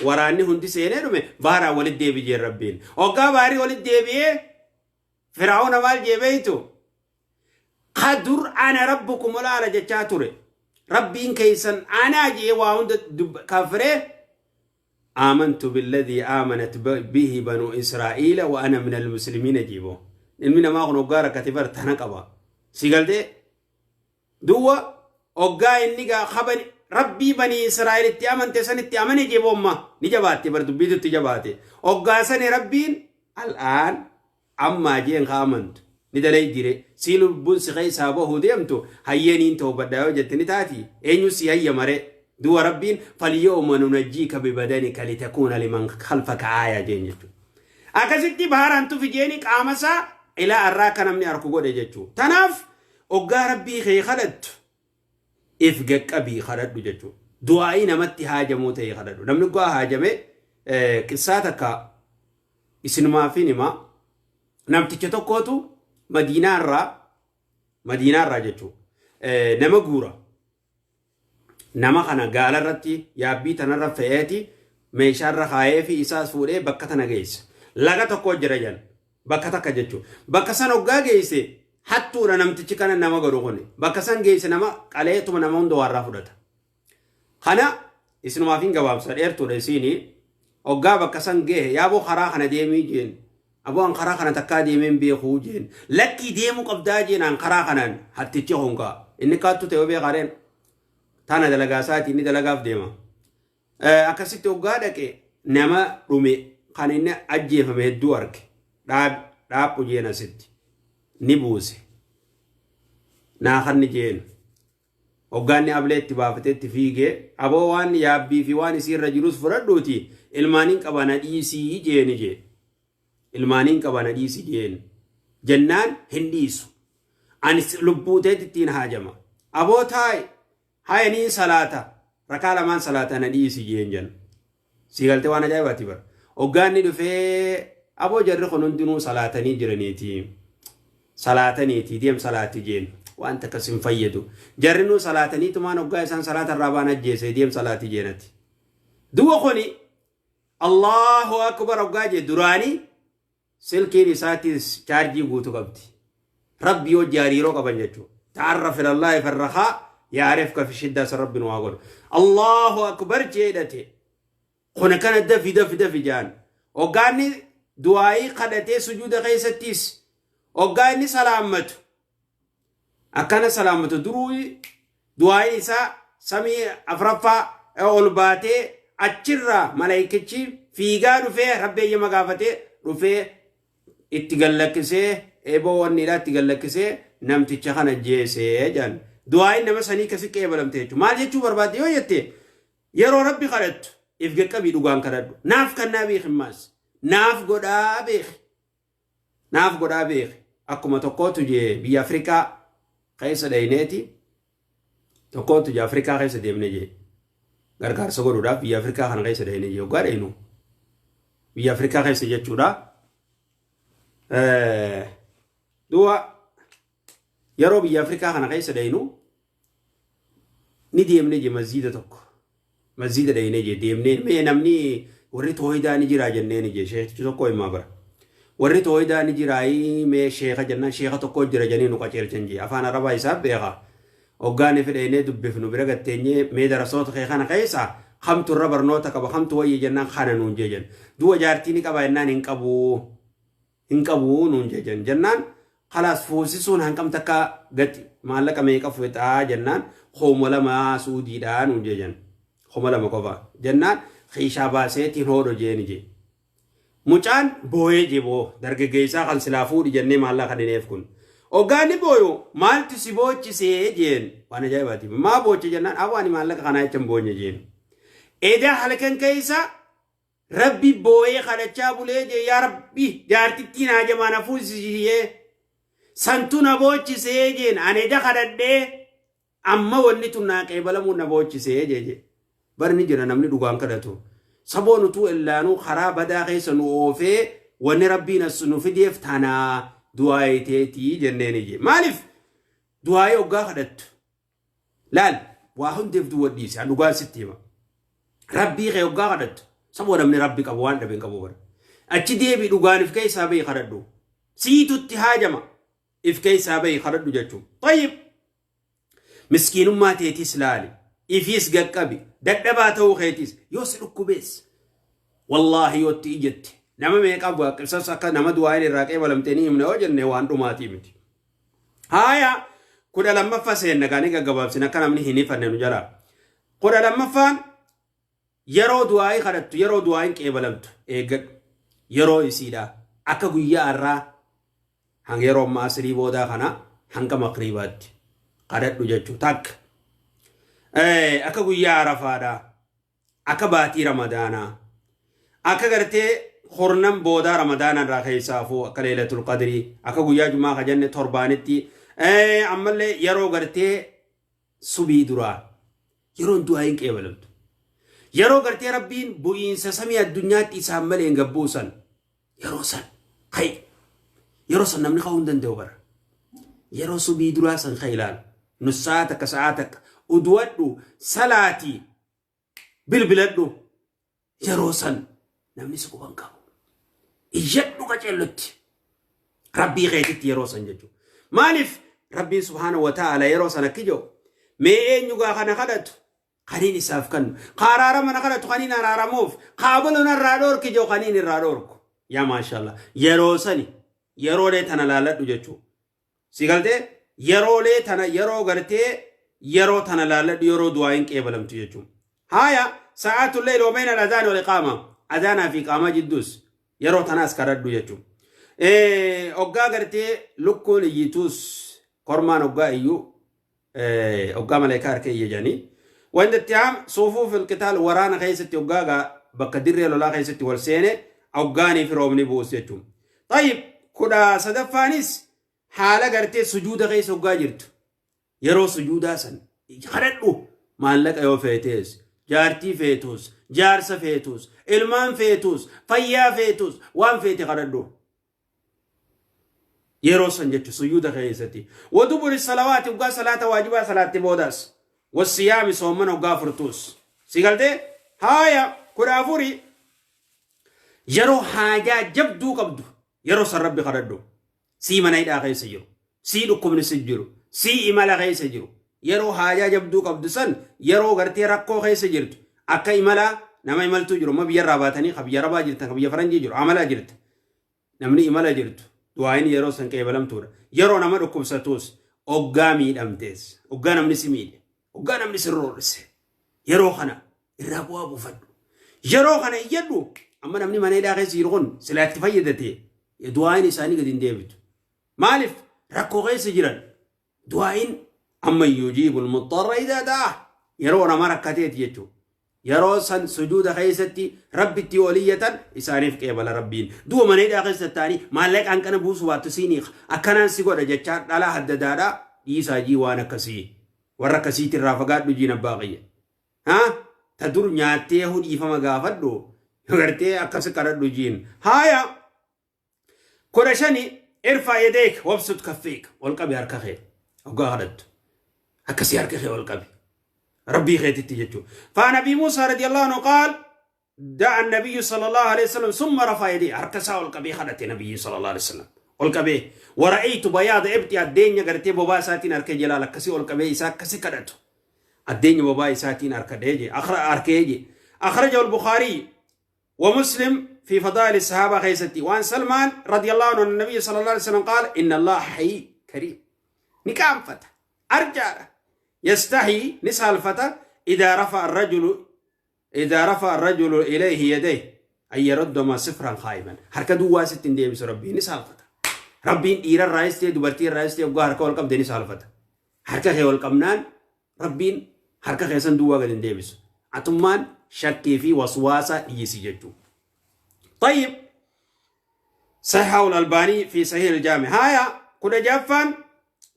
waraanni hundi seenee dhume baharaan walitti deebi jeen Rabbiin. Hoggaa baharii walitti deebi'ee Fir'auna maal jee beeytu? Ka dur ana rabbukum olaala jechaa ture. Rabbiin keessan anaa jee waa hunda kafree aamantu billadhii aamanat bihi banu Israa'iila wa ana minal muslimiina jibo. Ilmi namaa kun hoggaa rakkate bar tana qaba. Si galtee? Duwwa hoggaa inni gaa kabani Rabbii banii Israa'el itti amante san itti amane jeboomma ni jabaatte bar dubbiitu itti jabaate. Hoggaa sani Rabbiin al'aan ammaa jeen ka amantu ni dalaydire sii lubbuun si keessaa bahuu deemtu hayyee niin toobadha yoo jette ni taati eenyu si hayyamare du'a Rabbiin falyawma nunajjiika bibadanika litakuuna liman khalfaka aaya jeen jechuudha. Akkasitti baharaan tufi jeeni qaama isaa ilaa arraa akka namni arku godhe jechuudha. Tanaaf oggaa Rabbii kee kadhattu if gaqqabii kadhadhu jechuudha. Du'aa'ii namatti haajamuu ta'e kadhadhu. Namni oggaa haajame qissaa takka isinumaafin hima. Namticha tokkootu Madiinaarraa jechuudha. Nama guura. Nama kana gaala irratti yaabbii tanarra fe'eeti meeshaarra kaayee fi isaas fuudhee bakka tana geessa. Laga tokko jira jedhan. Bakka takka jechuudha. Bakka san hoggaa geesse hattuudha namtichi kana nama godhu kuni. Bakka san geesse nama qaleetuma nama hunda waarraa fudhata. Kana isinumaaf hin gabaabsa, dheertuudha isiini. Hoggaa bakka san gehe, yaaboo karaa kana deemii jeen. Aboo an karaa kana takkaa deemee hin beekuu jeen. Lakkii deemuu qabdaa jeen an karaa kanaan hattichi hongaa. Inni kaattu ta'e beekaa tana dalagaa isaati inni dalagaaf deema. Akkasitti hoggaa dhaqe nama dhume kan inni ajjeefame hedduu arge. Dhaabbu jeen asitti. Ni buuse. Naa kanni jeen. Hoggaanni ablee itti baafatee itti fiigee aboo waan yaabbii fi waan isii irra jirus fudhadhuuti. Ilmaaniin qaba na dhiisii jeeni jee. Ilmaaniin qaba na dhiisi jeen. Jennaan hin dhiisu. Ani lubbuu teetti ittiin haajama. Aboo taa'i. Haya niin salaata. Rakaa lamaan salaata na dhiisi jeen jan. Sii galtee waan ajaa'ibaati bara. Hoggaa inni dhufee aboo jarri kun hundinuu salaatanii jiraniiti. Salaataniiti deem salaati jeen. Waan takka sin fayyadu. Jarrinuu salaataniitumaan hoggaa isaan salaata irraa baan ajjeese deem salaati jeenati. Du'a kuni Allahu akbar hoggaa jee duraanii silkiin isaatis chaarjii guutu qabdi. Rabbi yoo hariiroo qaban jechuudha. Ta'arraf ilallahi firrakaa yaarifka fi shiddaa san rabbi nu haa godhu. Allahu akbar jedhate. Kun akkana dafi dafi dafi jaan. Hoggaanni du'aayii kadhatee sujuuda keessattis hoggaa inni salaammatu akkana salaammatu duruu du'aayiin isaa samii afraffaa ol baatee achirraa malaayikichi fiigaa dhufee rabbi eeyyama gaafatee dhufee itti gallakkisee eeboo wanniidhaa itti gallakkisee namticha kana jeesee jedhan. Du'aayiin nama sanii kasi qeebalamte jechuudha. Maal jechuu barbaadde yoo jette yeroo rabbi kadhattu if qaqqabii dhugaan kadhadhu. Naaf kannaa beeki maas. Naaf godhaa beeki. Naaf godhaa beeki. Akkuma tokkootu jee biyya Afrikaa keessa dhayineeti. Tokkootu jee Afrikaa keessa deemne jee. Gargaarsa godhuudhaaf biyya Afrikaa kana keessa dhayine jee hoggaa dhayinu. Biyya Afrikaa keessa jechuudha. Du'a yeroo biyya Afrikaa kana keessa dhayinu ni deemne jee masjiida tokko. Masjiida dhayine jee deemnee mee namni warri tooyidaa ni jira jenneen jee sheekichi tokko himaa bara. Warri tooyidaa ni jiraayii mee sheeka jennaan sheeka tokko jira jennee nu qaceelchan jee afaan arabaa isaa beeka. Hoggaan ifi dhaynee dubbifnu bira gatteenyee mee darasoota kee kana keessa kamtu irra barnoota qaba kamtu wayya jennaan kana nuun jee jenna. Du'a jaartii ni qaba jennaan hin qabu. Hin qabu nuun jee jenna. Jennaan kalaas fuusisuun hanqam takka gati maallaqa meeqa fixaa jennaan 2000 Suudiidhaa nuun jee jenna. 2000 qofa jennaan kiishaa baaseetiin hoodho jeeni jee. Mucaan booyee jee boo dargaggeessaa kan silaa fuudhi jennee maallaqa kennineef kun. Hoggaan booyu maaltu si boochisee jeen waan ajaa'ibaati. Maa booche jennaan aboo ani maallaqa kanaa jecha hin boonye jeen. Edaa halkan keessa rabbi booyee kadhachaa bulee jee yaa rabbi jaartittiin haajamaa na fuusisiyee santu na boochisee jeen ani eda kadhadhee amma wanni tun naa qeebalamuu na boochisee jee jee. Bari ni jira namni dhugaan kadhatu. Saboon utuu illaanuu karaa badaa keessa nu oofee wanni rabbiin as nu fideef tanaa du'aayiteetii jenneen ije. Maaliif du'aayee hoggaa kadhattu? Laal waa hundeef duwwa dhiise an dhugaan sitti hima. Rabbii kee hoggaa kadhattu saboo namni rabbi qabu waan dhabe hin qabu bara. Achi deebi dhugaan if keessaa bahi kadhadhu. Siitutti haajama if keessaa bahi kadhadhu jechuun. Tayyib. Miskiinummaa teetis laali. Ifiis gaqqabi. Dadhabaa ta'uu keetis. Yoo si dhukkubees. Wallaahi yoo itti ijjette. Nama meeqaaf waaqibsas akka nama du'aayin irraa qeebalamtee ni himna yoo jenne waan dhumaatii miti. Haaya 12ffaa seenna gaanii gaggabaabsina akka namni hin hifanne nu jalaa. 12ffaan yeroo du'aayii kadhattu yeroo du'aayin qeebalamtu eeggadhu. Yeroo isiidha. Akka guyyaa har'aa hanga yeroo ammaa asrii boodaa kana hanga maqriibaatti kadhadhu jechuu takka. Akka guyyaa arafaadha. Akka baatii ramadaanaa. Akka gartee kurnan boodaa ramadaana irraa keessaafuu akka leelatul qadrii akka guyyaa jumaa ka jenne torbaanitti ammallee yeroo gartee subii duraa yeroon du'aa hin qeebalamtu. Yeroo gartee rabbiin bu'iinsa samii addunyaatti isaan malee hin gabbuusan yeroo san ka'i yeroo san namni ka'uu hin danda'u bara. Yeroo subii duraa san ka'i ilaala. Nus sa'a takka sa'a takka uduwadhu salaatii bilbiladhu yeroo san namni si quban qabu. Iyyadhu qaceellutti. Rabbii keetitti yeroo san jechuudha. Maaliif Rabbiin subhaanahu wa ta'ala yeroo san akki jiru mee eenyu gaa kana kadhatu kaniin isaaf kennu ka araarama na kadhatu kaniin araaramuuf ka abalu narraa dhoorki jiru kaniin irraa dhoorku. Yaa maashaallah yeroo sani yeroolee tana laalladhu jechuudha. Si galtee yeroolee tana yeroo gartee yeroo tana laalladhu yeroo du'aayin qeebalamtu jechuudha. Haaya sa'aatul layl wa bayna al-adhaan wal iqaama adhaanaa fi iqaamaa jidduus yeroo tanaas kadhadhu jechuudha. Hoggaa gartee lukkuun iyyituus kormaan hoggaa iyyuu hoggaa maleekaa harka iyya jedhanii. Wanta itti haam suufuu filqitaal waraana keessatti hoggaa gaa Bakka dirree lolaa keessatti wal seene hoggaanii fi roobni bu'us jechuudha. Tayyib 13ffaanis haala gartee sujuuda keessa hoggaa jirtu. Yeroo sujuudaa san kadhadhu maallaqa yoo feetees, jaartii feetus, jaarsa feetus, ilmaan feetus, fayyaa feetus, waan feete kadhadhu. Yeroo san jechu sujuuda keessatti. Waduburi salawaati hoggaa salaata waajibaa salaatte boodaas. Wasiyaami soommana hoggaa furtuus. Si galtee? Haaya 14 yeroo haajaa jabduu qabdu yeroo san rabbi kadhadhu. Sii mana hidhaa keessa jiru. Sii dhukkubni si jiru. Sii imala keessa jiru. Yeroo haajaa jabduu qabdu san yeroo gartee rakkoo keessa jirtu akka imalaa nama imaltuu jiru amma biyyarraa baatanii ka biyya arabaa jirtan ka biyya faranjii jiru amalaa jirta. Namni imala jirtu du'aayin yeroo san qeebalamtuudha. Yeroo nama dhukkubsatuus oggaa miidhamtees oggaa namni si miidhe oggaa namni si roorrise yeroo kana irraa bu'aa buufadhu. Yeroo kana iyyadhu amma namni mana hidhaa keessa jiru kun silaa itti fayyadate du'aayin isaanii gadi hin deebitu. Maaliif rakkoo keessa jiran du'aayin amma yujiibul muxxarra idaa da'a yeroo nama rakkateeti jechuudha. Yeroo san sujuuda keessatti rabbitti ol iyyatan isaaniif qeebala rabbiin. Du'a mana hidhaa keessa ta'anii maallaqa hanqana buusu baattu siin hiika. Akkanaan si godha jechaa dhalaa haddadaadhaa dhiisaa jii waan akkasii. Warra akkasiitti irraa fagaadhu jiin abbaa kiyya. Ha? Ta dur nyaattee hudhiifama gaafadhu. Gartee akkas kadhadhu jiin. Haaya. 15 irfaa yadeek wabsut kaffeek ol qabi harka kee hoggaa kadhattu akkasii harka kee ol qabi rabbii keetitti jechuudha. Faan Abii Muusaa radiyallahu anhu qaal da'a nabiyyu sallallahu alaihi wasallam summa rafa yadee harka isaa ol qabee kadhate nabiyyi sallallahu alaihi wasallam ol qabee wara'aytu bayaada ibti addeenya gartee bobaa isaatiin harka jalaal akkasii ol qabee isaa akkasii kadhatu addeenya bobaa isaatiin harkadhee je arkee je akhrajahu al-Bukhari ومسلم في فضائل الصحابة خيستي وعن سلمان رضي الله عنه النبي صلى الله عليه وسلم قال إن الله حي كريم نكام فتى أرجع يستحي نسأل الفتى إذا رفع الرجل إذا رفع الرجل إليه يديه أن يردما صفرا خائبا حركة دوا ستين دي بس ربي نسأل الفتى ربي إيرا الرئيس دبرتي الرئيس وقا حركة والقبض نسأل الفتى حركة خي والقمنان Rabbiin harka keessan duwwaa gad hin deebisu. Atummaan shakkii fi waswaasa dhiisi jechuudha. Tayyib Sahihaul Albaanii fi Sahih al-Jaami. Haaya 16ffaan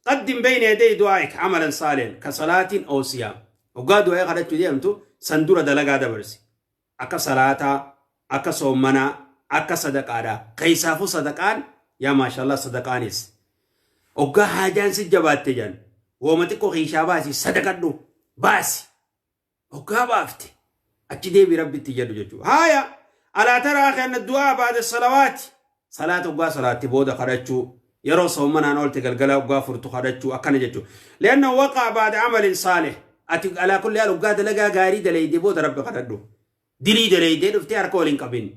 qaddim bayna yaday du'aa'ik amalan saalihan ka salaatiin aw siyaam. Hoggaa du'aa'ii kadhachuu deemtu san dura dalagaa dabarsi. Akka salaataa, akka soommanaa, akka sadaqaadhaa. Keessaafuu sadaqaan yaa maashaallah sadaqaanis. Hoggaa haajaan si jabaatte jedhan wooma xiqqoo kiishaa baasi sadaqadhu baasi. Hoggaa baafte achi deebi rabbitti jedhu jechuudha. Haaya alaa taraa akhi anna du'aa baada salawaati. Salaata hoggaa salaatte booda kadhachuu yeroo soommanaan oolte galgala hoggaa furtu kadhachuu akkana jechuudha. Li'anna waqaa baada amalin saalih. Ati alaa kulli haal hoggaa dalagaa gaarii dalayde booda rabbi kadhadhu. Dilii dalaydee dhuftee harka wal hin qabin.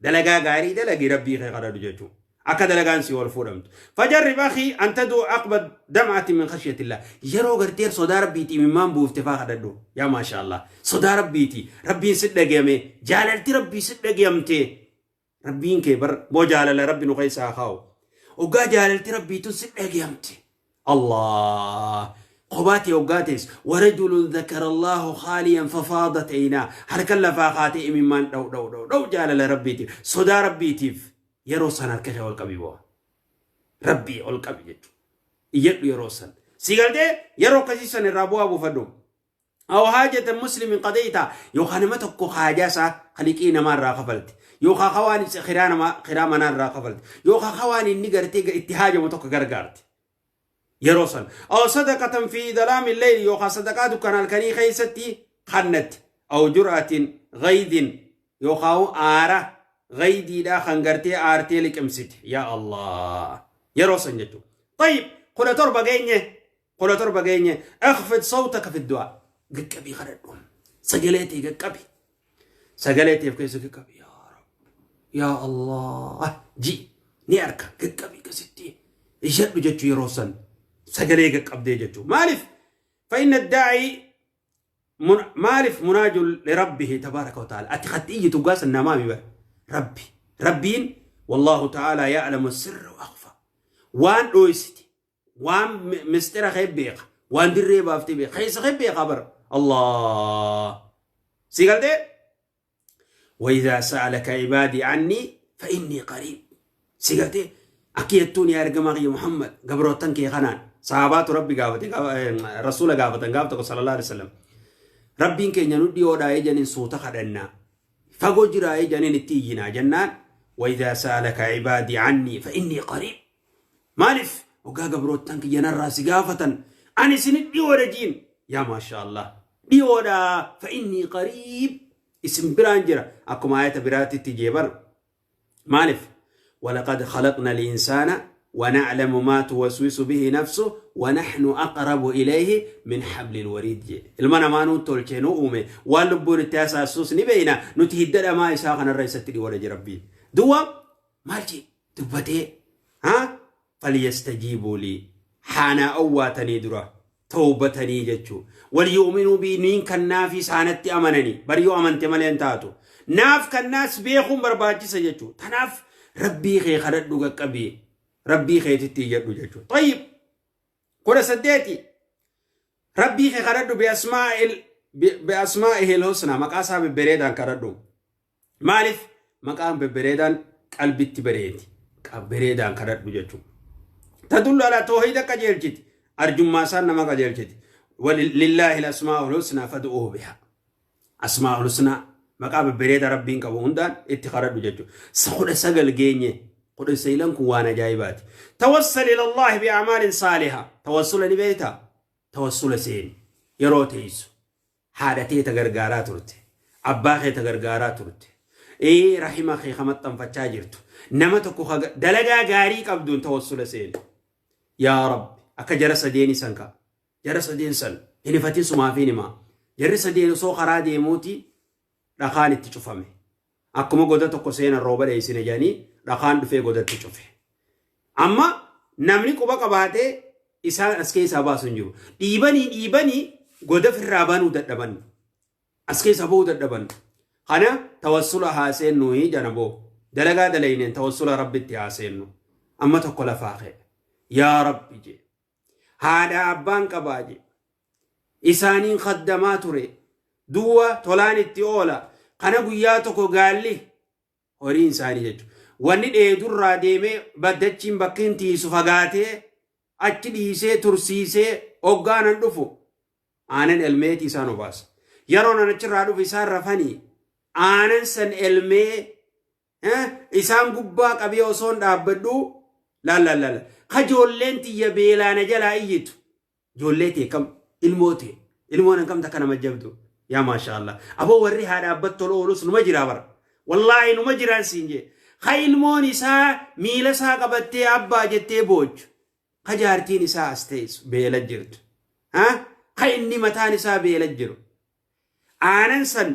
Dalagaa gaarii dalagi rabbii kee kadhadhu jechuudha. Akka dalagaan si ol fuudhamtu. Fajarrib akhi an taduu aqba dam'ati min khashyatillah. Yeroo gartee sodaa rabbiiti imimmaan buufte faa kadhadhu. Yaa maashaallah. Sodaa rabbiiti. Rabbiin si dhagayame. Jaalalti rabbii si dhagayamte. Rabbiin kee bar moo jaalala rabbi nu keessa haa kaa'u. Oggaa jaalalti rabbiitu si dhagayamte. Allah. Kophaa ta'e oggaa ta'es warajulun dhakarallahu khaaliyan fafaadat aynaa harka lafaa kaatee imimmaan dhaw dhaw dhaw dhaw jaalala rabbiitiif sodaa rabbiitiif yeroo san harka kee ol qabi boo. Rabbii ol qabi jechuudha. Iyyadhu yeroo san. Si galtee yeroo akkasii san irraa bu'aa buufadhu. Aw haajata muslimin qadayta yookaan nama tokko haajaa isaa ka liqii namaa irraa kafalte yookaan ka waan isa kiraa namaa kiraa manaa irraa kafalte yookaan ka waan inni gartee itti haajamu tokko gargaarte yeroo san aw sadaqatan fi dalaami leyli yookaan sadaqaa dukkana halkanii keessatti kannatte aw jur'atin gaydin yookaan aara gaydiidhaa kan gartee aartee liqimsite yaa Allah yeroo san jechuudha. Tayyib 17 geenye 17 geenye ikhfid sawtaka fi du'aa gaqqabii kadhadhu sagalee tee gaqqabi sagalee teef keessa gaqqabi yaa rab yaa allah ji ni arka gaqqabi kasitti iyyadhu jechuu yeroo san sagalee gaqqabdee jechuu maaliif fa inna daa'i Maaliif munaajul lirabbihi tabaaraka wa ta'ala ati katti iyyitu gaa san namaa mi bar rabbi rabbiin wallahu ta'ala ya'lamu sirra wa akhfa waan dhooysite waan mistira kee beeka waan dirree baaftee beeka keessa kee beeka bar Allah si galtee. Wayidhaa sa'alaka ibaadii annii fa innii qariib. Si gartee akki jettuun yaa ergamaa kiyya Muhammad gabroottan kee kanaan sahabaatu rabbi gaafate rasuula gaafatan gaaf tokko sallallahu alaihi wasallam. Rabbiin keenya nu dhiyoodhaa ejaniin suuta kadhannaa. Fagoo jiraa ejaniin itti iyyinaa jennaan wayidhaa sa'alaka ibaadii annii fa innii qariib. Maaliif hoggaa gabroottan kiyya narraa si gaafatan ani isinit dhiyoodha jiin yaa maasha Allah dhiyoodha fa innii qariib isin biraan jira akkuma ayata biraatitti jee bar maaliif walaqad khalaqna al-insaana ونعلم ما توسوس به نفسه ونحن أقرب إليه من حبل الوريد جي ilma namaa nuun tolchee nu uume waan lubbuun itti hasaassus ni beeyna nuti hidda dhamaa isaa kanarra isatti dhiyoodha je rabbiin duwwa maal jee dubbatee ha falyastajiibuu lii haanaa owwaatanii dura towbatanii jechuu walyu'minuu bii niin kannaafii saanatti amananii bar yoo amante malee hin taatu naaf kannaas beekuun barbaachisa jechuu tanaaf rabbii kee kadhadhu qaqqabii rabbii keetitti iyyadhu jechuu tayyib 18 rabbii kee kadhadhu biasmaa'ihil husnaa maqaa isaa bebbereedaan kadhadhu Maaliif maqaan bebbereedaan qalbitti bareedi. Bereedaan kadhadhu jechuudha. Tadullu alaa toohida qajeelchiti. Arjummaa isaan nama qajeelchiti. Lillaahi asmaa'ul husnaa fad'uuhu bihaa. Asmaa'ul husnaa maqaa bebbereeda rabbiin qabu hundaan itti kadhadhu jechuudha. 19 geenye 19n kun waan ajaa'ibaati. Tawassal ilallaahi bi a'maalin saalihaa. Tawassula ni beektaa? Tawassula seeni. Yeroo teessu. Haadha tee ta gargaaraa turte, abbaa kee ta gargaaraa turte, rahima kee ka maxxanfachaa jirtu, nama tokko ka dalagaa gaarii qabduun tawassula seeni. Yaa Rabbi, akka jara sadeeni san ka. Jara sadeen san hin ifatin sumaafiin himaa. Jarri sadeen osoo karaa deemuuti dhakaan itti cufame. Akkuma goda tokko seenan rooba dheessine jedhanii dhakaan dhufee godatti cufe. Amma namni quba qabaatee isaan as keessaa baasu hin jiru. Dhiibanii dhiibanii goda firraa banuu dadhaban. As keessaa bahuu dadhaban. Kana tawassula haa seennu jana boo. Dalagaa dalayneen tawassula rabbitti haa seennu. Amma tokko lafaa ka'e. Yaa Rabbi jee. Haadha abbaan qabaa jee. Isaaniin khaddamaa ture. Duwwa tolaan itti oola. Kana guyyaa tokko gaalli horiin isaanii jechuudha. Wanni dheedurraa deemee baddachiin bakki hin tiisu fagaatee achi dhiisee tursiisee hoggaanan dhufu aanan elmeetii isaan obaasa. Yeroo nan achirraa dhufu isaan rafanii aanan san elmee isaan gubbaa qabee osoon dhaabbadhu laal laal laal ka ijoolleen tiyya beelaana jalaa iyyitu ijoollee tee kam ilmoo tee ilmoon kam takka nama jabdu yaa maasha Allah aboo warri haadha abbatti tola oolus numa jiraa bara wallaahi numa jiraan siin jee ka ilmoon isaa miila isaa qabattee abbaa jettee boochu ka jaartiin isaa as teessu beela jirtu ka inni mataan isaa beela jiru aanan san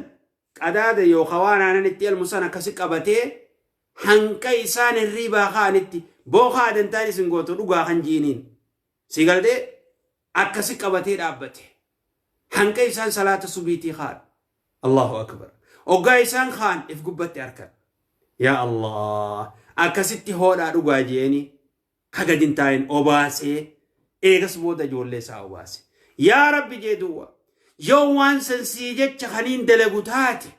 qadaada yookaan waan aanan itti elmu san akkasi qabatee hanqa isaan hirriibaa ka'anitti bookaa adantaan isin gootu dhugaa kan jiiniin si galtee akkasi qabatee dhaabbate hanqa isaan salaata subiitii ka'an Allahu akbar oggaa isaan ka'an if gubbatti arkan yaa Allah akkasitti hoodhaa dhugaa jeeni ka gad hin taa'in obaasee eegas booda ijoollee isaa obaase. Yaa Rabbi jee duwwa yoo waan san sii jecha kaniin dalagu taate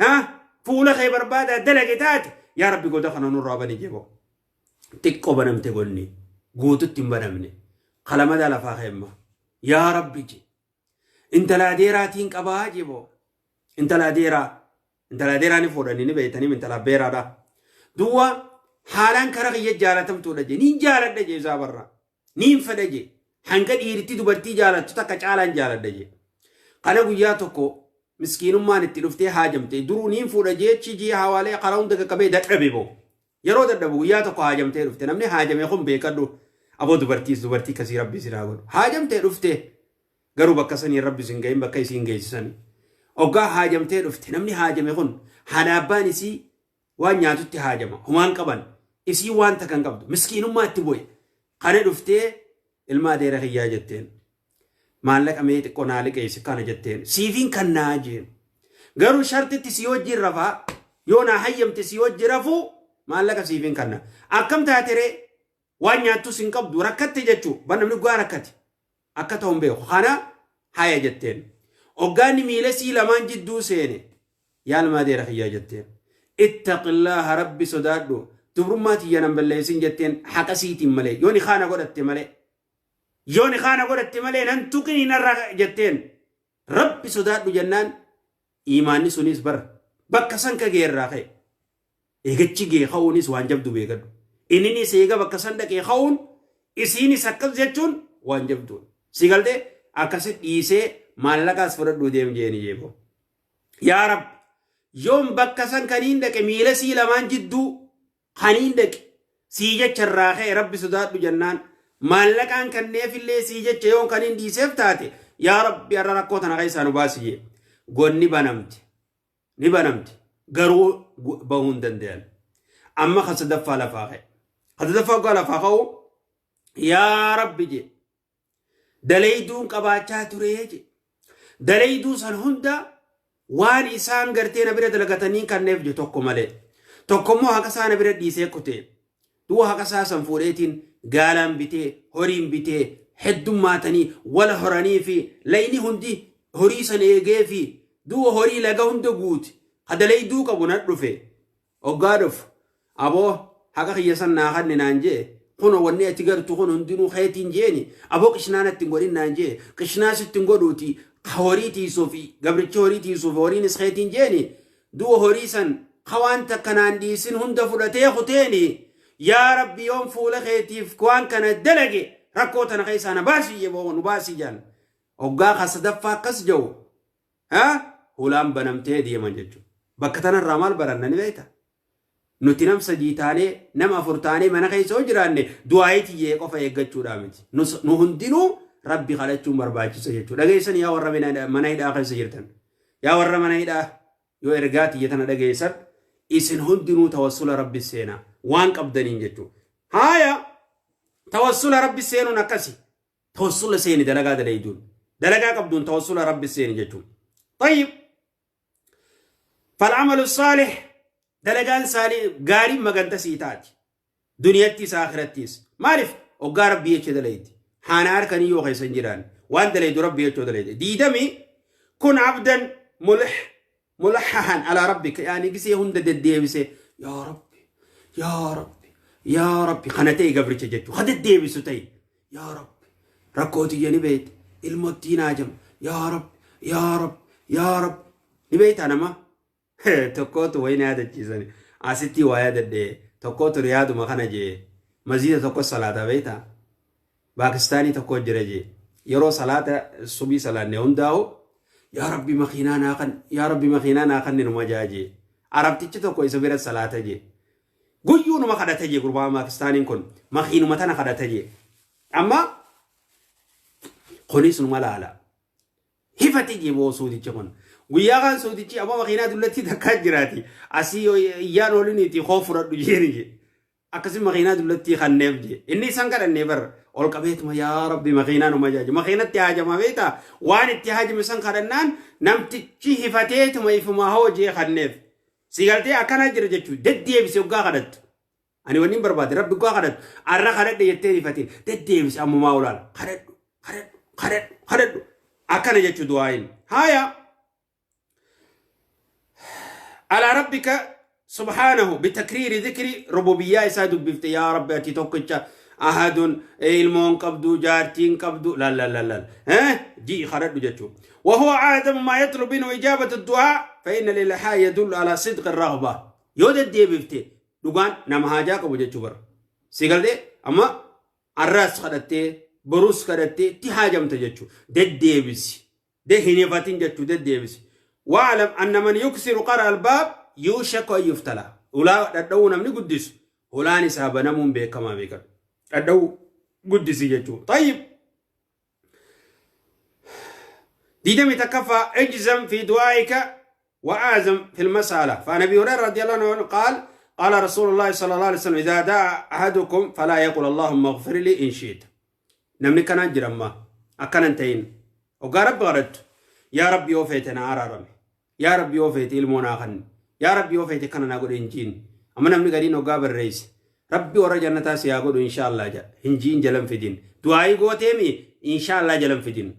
ha fuula kee barbaadaa dalage taate yaa Rabbi goda kana nurraa bani jee boo. Xiqqoo banamte gonni guututti hin banamne kalamadaa lafaa keemma yaa Rabbi jee intala adeeraatiin qabaa jee boo intala adeeraa Intala adeeraa ni fuudhanii ni beeytanii intala abbeeraadha. Duwwa haalaan kara kiyya jaalatamtuudha jee niin jaaladha jee isaa barra. Niin fedha jee hanga dhiirti dubartii jaalattu takka caalaan jaaladha jee. Kana guyyaa tokko miskiinummaan itti dhuftee haajamte duruu niin fuudha jee achi jee hawaalee karaa hunda qaqqabee dadhabe boo. Yeroo dadhabu guyyaa tokko haajamtee dhufte namni haajame kun beekadhu aboo dubartiis dubartii kasii rabbi isin haa godhu. Haajamtee dhufte Garuu bakka saniin Rabbi isin gahin bakka isiin geessisani. Oggaa haajamtee dhufte namni haajame kun haadha abbaan isii waan nyaatutti haajama humaan qaban isii waan takka hin qabdu miskiinummaa itti bu'e kana dhuftee ilma adeera kiyyaa jetteen maallaqa mee xiqqoo naa liqeessi kana jetteen siifiin kan naa jeen garuu shartitti sii wajjin rafaa yoo naa hayyamte sii wajji rafuu maallaqa siifiin kanna akkam taateree waan nyaattus hin qabdu rakkatte jechuu bar namni dhugaa rakkate akka ta'u hin beeku kana haya jetteen oggaanni miila sii lamaan jidduu seene Yaa ilma adeera kiyyaa jetteen. Ittaqillaaha, Rabbi sodaadhu, dubrummaa tiyya nan balleessin jetteen, haqa siitiin malee, yoo ni kaana godhatte malee, yoo ni kaana godhatte malee nan tuqini narra jetteen. Rabbi sodaadhu jennaan iimaanni sunis bar bakka san ka geerraa ka'e. Eegachi gee ka'uunis waan jabdu beekadhu. Inninis eega bakka san dhaqee ka'uun, isiinis akkas jechuun waan jabduudha. Si galtee? Akkasi dhiisee maallaqaas fudhadhuu deem jeeni jeeboo. Yaa Rabbi, yoon bakka san kaniin dhaqe, miila sii lamaan jidduu kaniin dhaqe sii jecha irraa ka'e, Rabbi sodaadhu jennaan, maallaqaan kanneefillee sii jecha yoon kaniin dhiiseef taate, yaa Rabbi, har'a rakkoo tana keessaa nu baasi jee. Gonni banamte. Ni banamte. Garuu bahuu hin danda'an. Amma kan sadaffaa lafaa ka'e. Kan sadaffaa hoggaa lafaa ka'u, yaa Rabbi jee. Dalayduun qabaachaa turee jee. Dalayduu san hunda waan isaan gartee na bira dalagatanii kanneef je, tokko malee. Tokkommoo haqa isaa na bira dhiisee kutee. Du'a haqa isaa san fuudheetiin gaalaan bitee, horiin bitee, heddummaatanii wala horanii fi layni hundi horii san eegee fi du'a horii laga hunda guute. Ka dalayduu qabu na dhufe. Hoggaa dhufu, aboo haqa kiyya san naa kanni naan jee, kuno wanni ati gartu kun hundinuu keetiin jeeni, aboo qishnaa natti hin godhin naan jee, qishnaa sitti hin godhuuti, ka horii tiisuu fi gabrichi horii tiisuu fi horiinis keetiin jeeni, du'a horii san ka waan takka naan dhiisin hunda fudhatee kuteeni, yaa Rabbi, yoon fuula keetiif waan kana dalage, rakkoo tana keessaa na baasii jeboo, nu baasii jaan. Hoggaa ka sadaffaa akkas jedhu, ha hulaan banamtee deeman jechuudha. Bakka tanarraa maal baranna ni beekta? Nuti nam sadii taanee, nama afur taanee mana keessa yoo jiraanne, du'aayii tiyyee qofa eeggachuudhaa miti. Nu hundinuu Rabbi kadhachuun barbaachisa jechuudha. Dhageessan, yaa warra mana hidhaa keessa jirtan. Yaa warra mana hidhaa, yoo ergaa tiyya tana dhageessan, isin hundinuu tawassula Rabbi seenaa waan qabdaniin jechuudha. Haaya, tawassula Rabbi seenuun akkasi. Tawassula seeni dalagaa dalayduun. Dalagaa qabduun tawassula Rabbi seeni jechuudha. طيب، فالعمل الصالح, dalagaan saalih gaariin maganta sii taati. Duniyattis akhirattis. Maaliif? Hoggaa Rabbii jecha dalaydi. Haana harkanii yoo keessa hin jiraan. Waan dalaydu Rabbii jechuu dalaydi. 20, كن عبدا ملح ملححا على ربك, yaani gisee hunda deddeebise yaa Rabbi, yaa Rabbi, yaa Rabbi kana ta'e gabricha jechuu ha deddeebisu ta'e. Yaa Rabbi, rakkoo tiyya ni beekte, ilmottiin haajama, yaa Rabbi, yaa Rabbi, yaa Rabbi. Ni beektaa, nama tokkootu wayii na yaadachiisani, asitti waa yaadadhe. Tokkootu Riyaaduma kana jee, masjiida tokko salaata beektaa, Paakistaanii tokko jira jee, yeroo salaata subii salaanne hundaa'u, yaa Rabbi makiinaa naa kan, yaa Rabbi makiinaa naa kan numa jaa jee. Arabtichi tokko isa bira salaata jee, guyyuu numa kadhata jee. Gurbaa Paakistaaniin kun makiinuma tana kadhata jee. Amma kunis numa laala hifati jee. Boo, suutichi kun guyyaa kaan suutichi aboo makiinaa dullattii takkaa jiraati, asii iyyaan ooliniiti koo fudhadhu jeeni jee. Akkasi makiinaa dullattii kanneef jee. Inni isaan kadhannee bar ol qabeetuma yaa Rabbi makiinaa numa jaaje, makiinatti haajama beektaa, waan itti haajame san kadhannaan namtichi hifateetuma ifumaa hoo jee kanneef. Si galtee? Akkana jira jechuu. Deddeebise hoggaa kadhattu. Ani wanni hin barbaade, Rabbi hoggaa kadhattu, arra kadhadhe jettee hifatiin, deddeebise, ammumaa olaal kadhadhu, kadhadhu, kadhadhu, kadhadhu, akkana jechuu du'aayin. Haaya, على ربك سبحانه بتكرير ذكر ربوبية isaa dubbifte, yaa Rabbi ati tokkicha, ahadun, ilmoon qabdu, jaartiin qabdu, la la la la ji kadhadhu jechuu. وهو أعظم ما يطلب منه إجابة الدعاء، فإن الإلحاح يدل على صدق الرغبة. Yoo deddeebifte dhugaan nama haajaa qabu jechuu bara. Si galtee? Amma arraas kadhattee, borus kadhattee itti haajamta jechuu. Deddeebisi de, hin hifatin jechuu, deddeebisi. واعلم أن من يكثر قرع الباب يوشك أن يفتح. Ulaa dhadha'uu namni guddisu hulaan isaa banamuun beekamaa, beekadhu. Dhadha'uu guddisi jechuu. طيب، 21ffaa, اجزم في دعائك وأعزم في المسألة. فعن أبي هريرة رضي الله عنه قال: قال رسول الله صلى الله عليه وسلم: إذا دعا أحدكم فلا يقول اللهم اغفر لي إن شئت. Namni kanaan jira amma akkanan ta'in, hoggaa Rabbi kadhattu, yaa Rabbi yoo feete na araarame, yaa Rabbi yoo feete ilmoo naa kanni, yaa Rabbi yoo feete kana naa godhe hin jiin. Amma namni gadiin hoggaa barreesse, Rabbi warra jannataa si haa godhu inshaallah jedha, hin jiin, jalan fidin. Du'aayii gooteemi, inshaallah jalan fidin.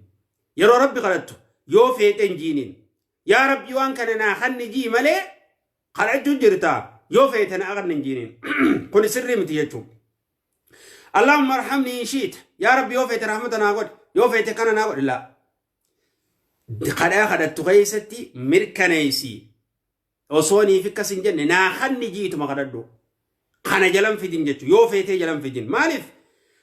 Yeroo Rabbi kadhattu yoo feete hin jiiniin. Yaa Rabbi, waan kana naa kanni jii malee kadhachuu jirta, yoo feete na agarni hin jiiniin. Kun sirrii miti jechuudha. اللهم ارحمني إن شئت, yaa Rabbi, yoo feete rahmata naa godhi, yoo feete kana naa godhi. Laa, kadhaa kadhattu keessatti mirkaneessi. Osoo niif akkas hin jenne naa kanni jiituma kadhadhu. Kana jalan fidin jechuudha. Yoo feetee jalan fidin. Maaliif?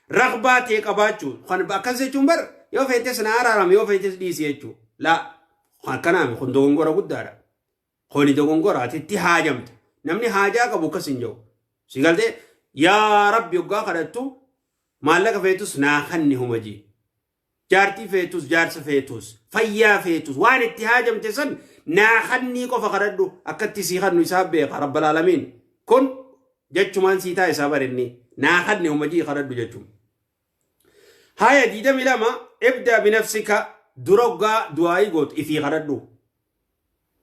Ragbaa ta'e qabaachuu. Kan akkas jechuun bar yoo feetes na araarame, yoo feetes dhiisi jechuudha. Laa, akkanaami, kun dogongora guddaadha. Kuni dogongora, ati itti haajamte. Namni haajaa qabu akkas hin jiru. Si galtee? Yaa Rabbi, hoggaa kadhattu maallaqa feetus naa kanni huma jii. Jaartii feetus, jaarsa feetus, fayyaa feetus, waan itti haajamte san naa kannii qofa kadhadhu. Akkatti sii kannu isaa beeka rabbal aalamiin. Kun jechumaan sii taa isaa barinni naa kanni huma jii kadhadhu jechuun. Haya, 22, ابدأ بنفسك, dura hoggaa du'aayii gootu ifii kadhadhu.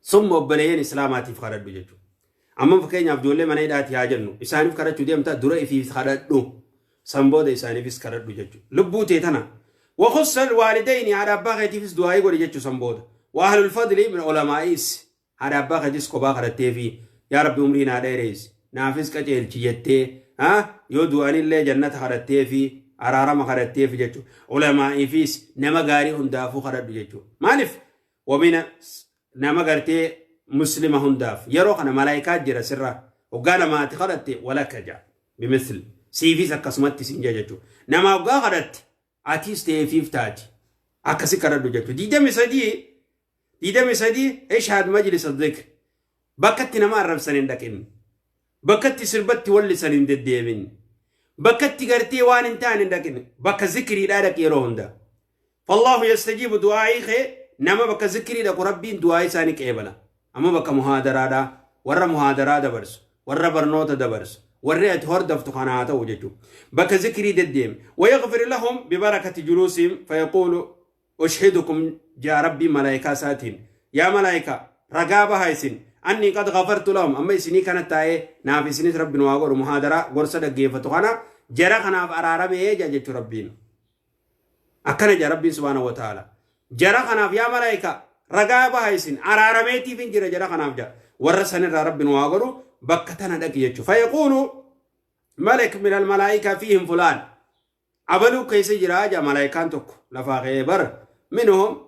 Summa obboleeyyan islaamaatiif kadhadhu jechuudha. Amma fakkeenyaaf ijoollee mana hidhaati haa jennu, isaaniif kadhachuu deemta, dura ifiif kadhadhu. San booda isaaniifis kadhadhu jechuudha. Lubbuu tee tana. وخص الوالدين, haadha abbaa keetiifis du'aayii godhi jechuu san booda. وأهل الفضل من ulamaa'is, haadha abbaa keetis kophaa kadhatteefi, yaa Rabbi, umrii naa dheereessi, naafis qaceelchi jettee, yoo du'anillee jannata kadhatteefi, araarama kadhatteefi jechuudha. Ulamaa'iifis, nama gaarii hundaafuu kadhadhu jechuudha. Maaliif? Wamina nama gartee muslima hundaaf yeroo kana malaayikaa jira sirra. Hoggaa namaati kadhatte ولك jaa بمثل, siifis akkasumatti sin jaa jechuudha. Nama hoggaa kadhatte atiis ta'eefiif taati. Akkasi kadhadhu jechuudha. 23, 23, اشهد مجلس الذكر, bakka itti nama arrabsan hin dhaqin. Bakka itti sirbatti wallisan hin deddeemin. Bakka itti gartee waan hin taane hin dhaqin. Bakka zikriidhaa dhaqi yeroo hunda. فالله يستجيب du'aa'ii kee. Nama bakka zikrii dhaqu Rabbiin du'aa'ii isaanii qeebala. Amma bakka muhaadaraadhaa, warra muhaadaraa dabarsu, warra barnoota dabarsu, warri ati hordoftu kana haa ta'u jechuudha. Bakka zikrii deddeeme. ويغفر لهم ببركة جلوسهم. فيقول أشهدكم jaa Rabbii malaayikaa isaatiin, yaa malaayikaa, ragaa bahaa isin, أني قد غفرت لهم. Amma isinii kana taa'ee naaf isinis Rabbi nu haa godhu, muhaadaraa gorsa dhaggeeffatu kana jara kanaaf araaramee jaa jechuu Rabbiin. Akkana jaa Rabbiin سبحانه وتعالى. Jara kanaaf, yaa malaayikaa, ragaa bahaa isin, araarameetiif hin jira jara kanaaf jaa. Warra sanirraa Rabbi nu haa godhu, bakka tana dhaqi jechuudha. فيقول ملك من الملائكة فيهم فلان, abaluu keessa jira jaa malaayikaan tokko lafaa ka'ee bar منهم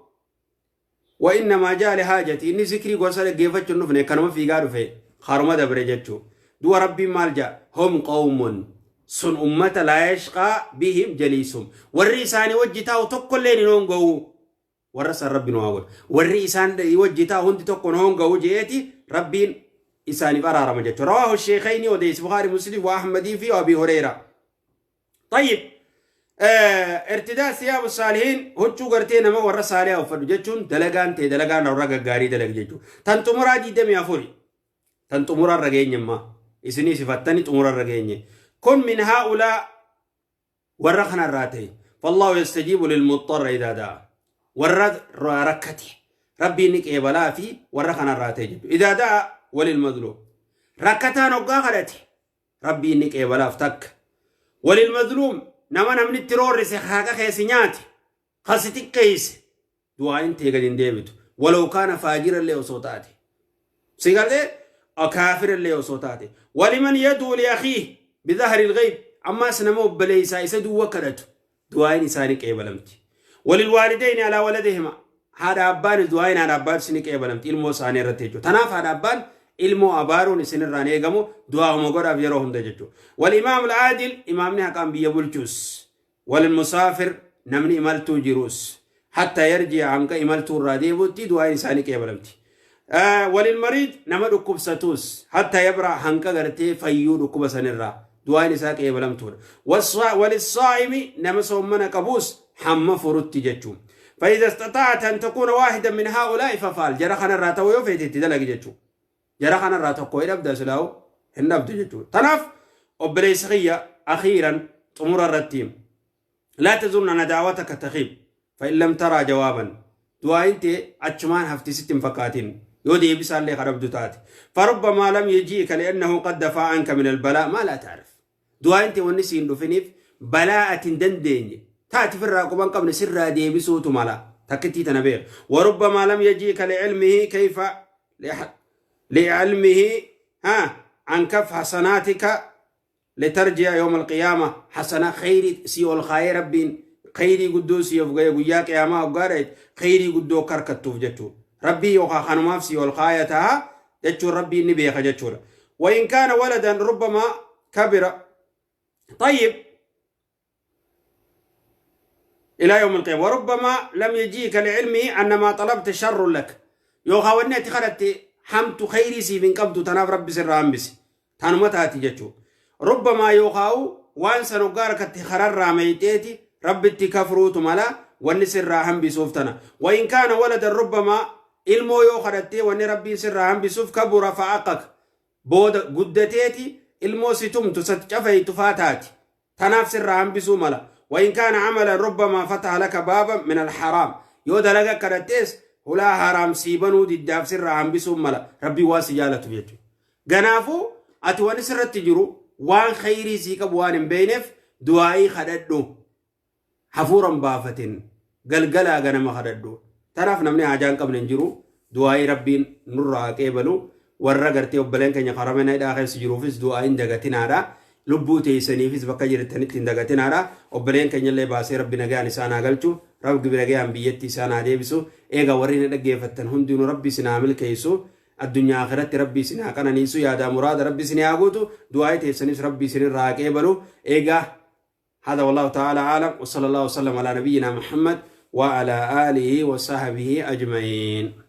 وإنما جاء لحاجتي, inni zikrii gorsa dhaggeeffachuun dhufne, kanuma fiigaa dhufe, haruma dabre jechuu. Du'a Rabbiin maal jaa? هم قوم, sun ummata, لا يشقى بهم جليسهم, warri isaanii wajji taa'u tokkolleen hin honga'u. Warra san Rabbi nu haa godhu. Warri isaan wajji taa'u hundi tokko hin honga'u jeeti Rabbiin isaaniif araarama jechuudha. رواه الشيخين, odeessi Bukhari Muslim, وأحمد fi Abi Hurayra. طيب, ارتداء ثياب الصالحين, huccuu gartee nama warra saalihaa uffadhu jechuun dalagaan ta'e dalagaan warra gaggaarii dalag jechuudha. Tan xumuraa 24, tan xumurarra geenye, ammaa isinii sifattani xumurarra geenye. Kun من هؤلاء, warra kanarraa ta'e. فالله يستجيب للمضطر إذا دعا, warra rakkate Rabbiin ni qeebalaa fi warra kanarraa ta'e jechuudha. إذا دعا وللمظلوم, rakkataan hoggaa kadhate Rabbiin ni qeebalaaf takka. وللمظلوم, nama namni itti roorrise, haqa keessi nyaate, kasi xiqqeesse, du'aayin ta'e gadi hin deebitu. ولو كان فاجرا illee osoo taate. Si galtee? Kaafira illee osoo taate. ولمن يدعو لأخيه بظهر الغيب, ammaas nama obboleessaa isa duwwa kadhatu du'aayin isaanii qeebalamti. وللوالدين على ولدهما, haadha abbaan du'aayin haadha abbaan isin qeebalamti ilmoo isaanii irratti jechuudha. Tanaaf haadha abbaan ilmoo abaaruun isinirraan eegamu, du'aa'uma godhaaf yeroo hunda jechuudha. والإمام العادل, imaamni haqaan biyya bulchus. وللمسافر, namni imaltuu jirus. حتى يرجع, hanga imaltuu irraa deebi'utti du'aayin isaanii qeebalamti. وللمريض, nama dhukkubsatus, حتى يبرأ, hanga gartee fayyuu dhukkuba sanirraa du'aan isaa qeebalamtuudha. وللصائم, nama soommana qabus hamma furutti jechuun. فإذا استطعت أن تكون واحدا من هؤلاء فافعل, jara kanarraa ta'uu yoo feete itti dalagi jechuudha. Jara kanarraa tokko hin dhabda, silaa'u hin dhabdu jechuudha. Tanaaf obboleessi kiyya, أخيرا, xumura irratti, لا تظن أن دعوتك تخيب فإن لم ترى جوابا, du'aayin tee achumaan hafti sitti hin fakkaatin yoo deebisaallee kadhabdu taate. فربما لم يجيئك لأنه قد دفع عنك من البلاء ما لا تعرف, du'aayin tee wanni siin dhufiniif balaa ati hin dandeenye taati firraa quban qabne sirraa deebisuutu mala. Takkittii tana beeka. Warubbamaa lam yajiika li'ilmihi kayfa li'ilmihi ha an kaf hasanaatika litarji'a yawma alqiyaama hasana khayrii sii ol kaayee Rabbiin khayrii guddoo sii of gaye guyyaa qiyaamaa hoggaa dhayte khayrii guddoo akka harkattuuf jechuudha. Rabbii yookaan kanumaaf sii ol kaaya ta'a jechuun Rabbiin ni beeka jechuudha. Wain kaana waladan rubbamaa kabira طيب إلى يوم القيامة وربما لم يجيك لعلمه أن ما طلبت شر لك يوخا وني أتي حمت خيري سي من قبض تناف ربي سر أنبس تانمتاتي جتشو ربما يوخاو وان سنقارك خرر راميتيتي ربي تكفروت ملا واني سر هم تنا وإن كان ولدا ربما ilmoo yoo kadhattee wanni Rabbiin sirraa hambisuuf kabura fa'aqak booda guddateeti ilmoo si tumtu sat cafaytu faa taati tanaaf sirraa hambisuu mala وإن كان عملا ربما فتح لك بابا من الحرام yoo dalaga kadhattees hulaa haraam sii banuu diddaaf sirraa hambisuu mala Rabbii waan si jaalatu jechuudha. Ganaafuu ati wani sirratti jiru waan khayrii sii qabu waan hin beeyneef du'aa'ii kadhadhu. Hafuura hin baafatin. Galgalaa ganama kadhadhu. Tanaaf namni haajaa hin qabne hin jiru. Du'aa'ii Rabbiin nurraa haa qeebalu. Warra gartee obboleen keenya karaa mana hidhaa keessa jiruufis du'aa'iin dagatinaadha. Lubbuu teessaniifis bakka jirtanitti hin dagatinaadha. Obboleen keenya illee baasee Rabbi nagaan isaan haa galchu. Rabbi nagaan biyyatti isaan haa deebisu. Eegaa warri na dhaggeeffattan hundinuu Rabbi isin haa milkeessu. Addunyaa akhiratti Rabbi isin haa qananiisu. Yaadaa muraada Rabbi isin haa guutu. Du'aa'ii teessanis Rabbi isinirraa haa qeebalu. Eegaa هذا والله تعالى أعلم وصلى الله وسلم على نبينا محمد وعلى آله وصحبه أجمعين.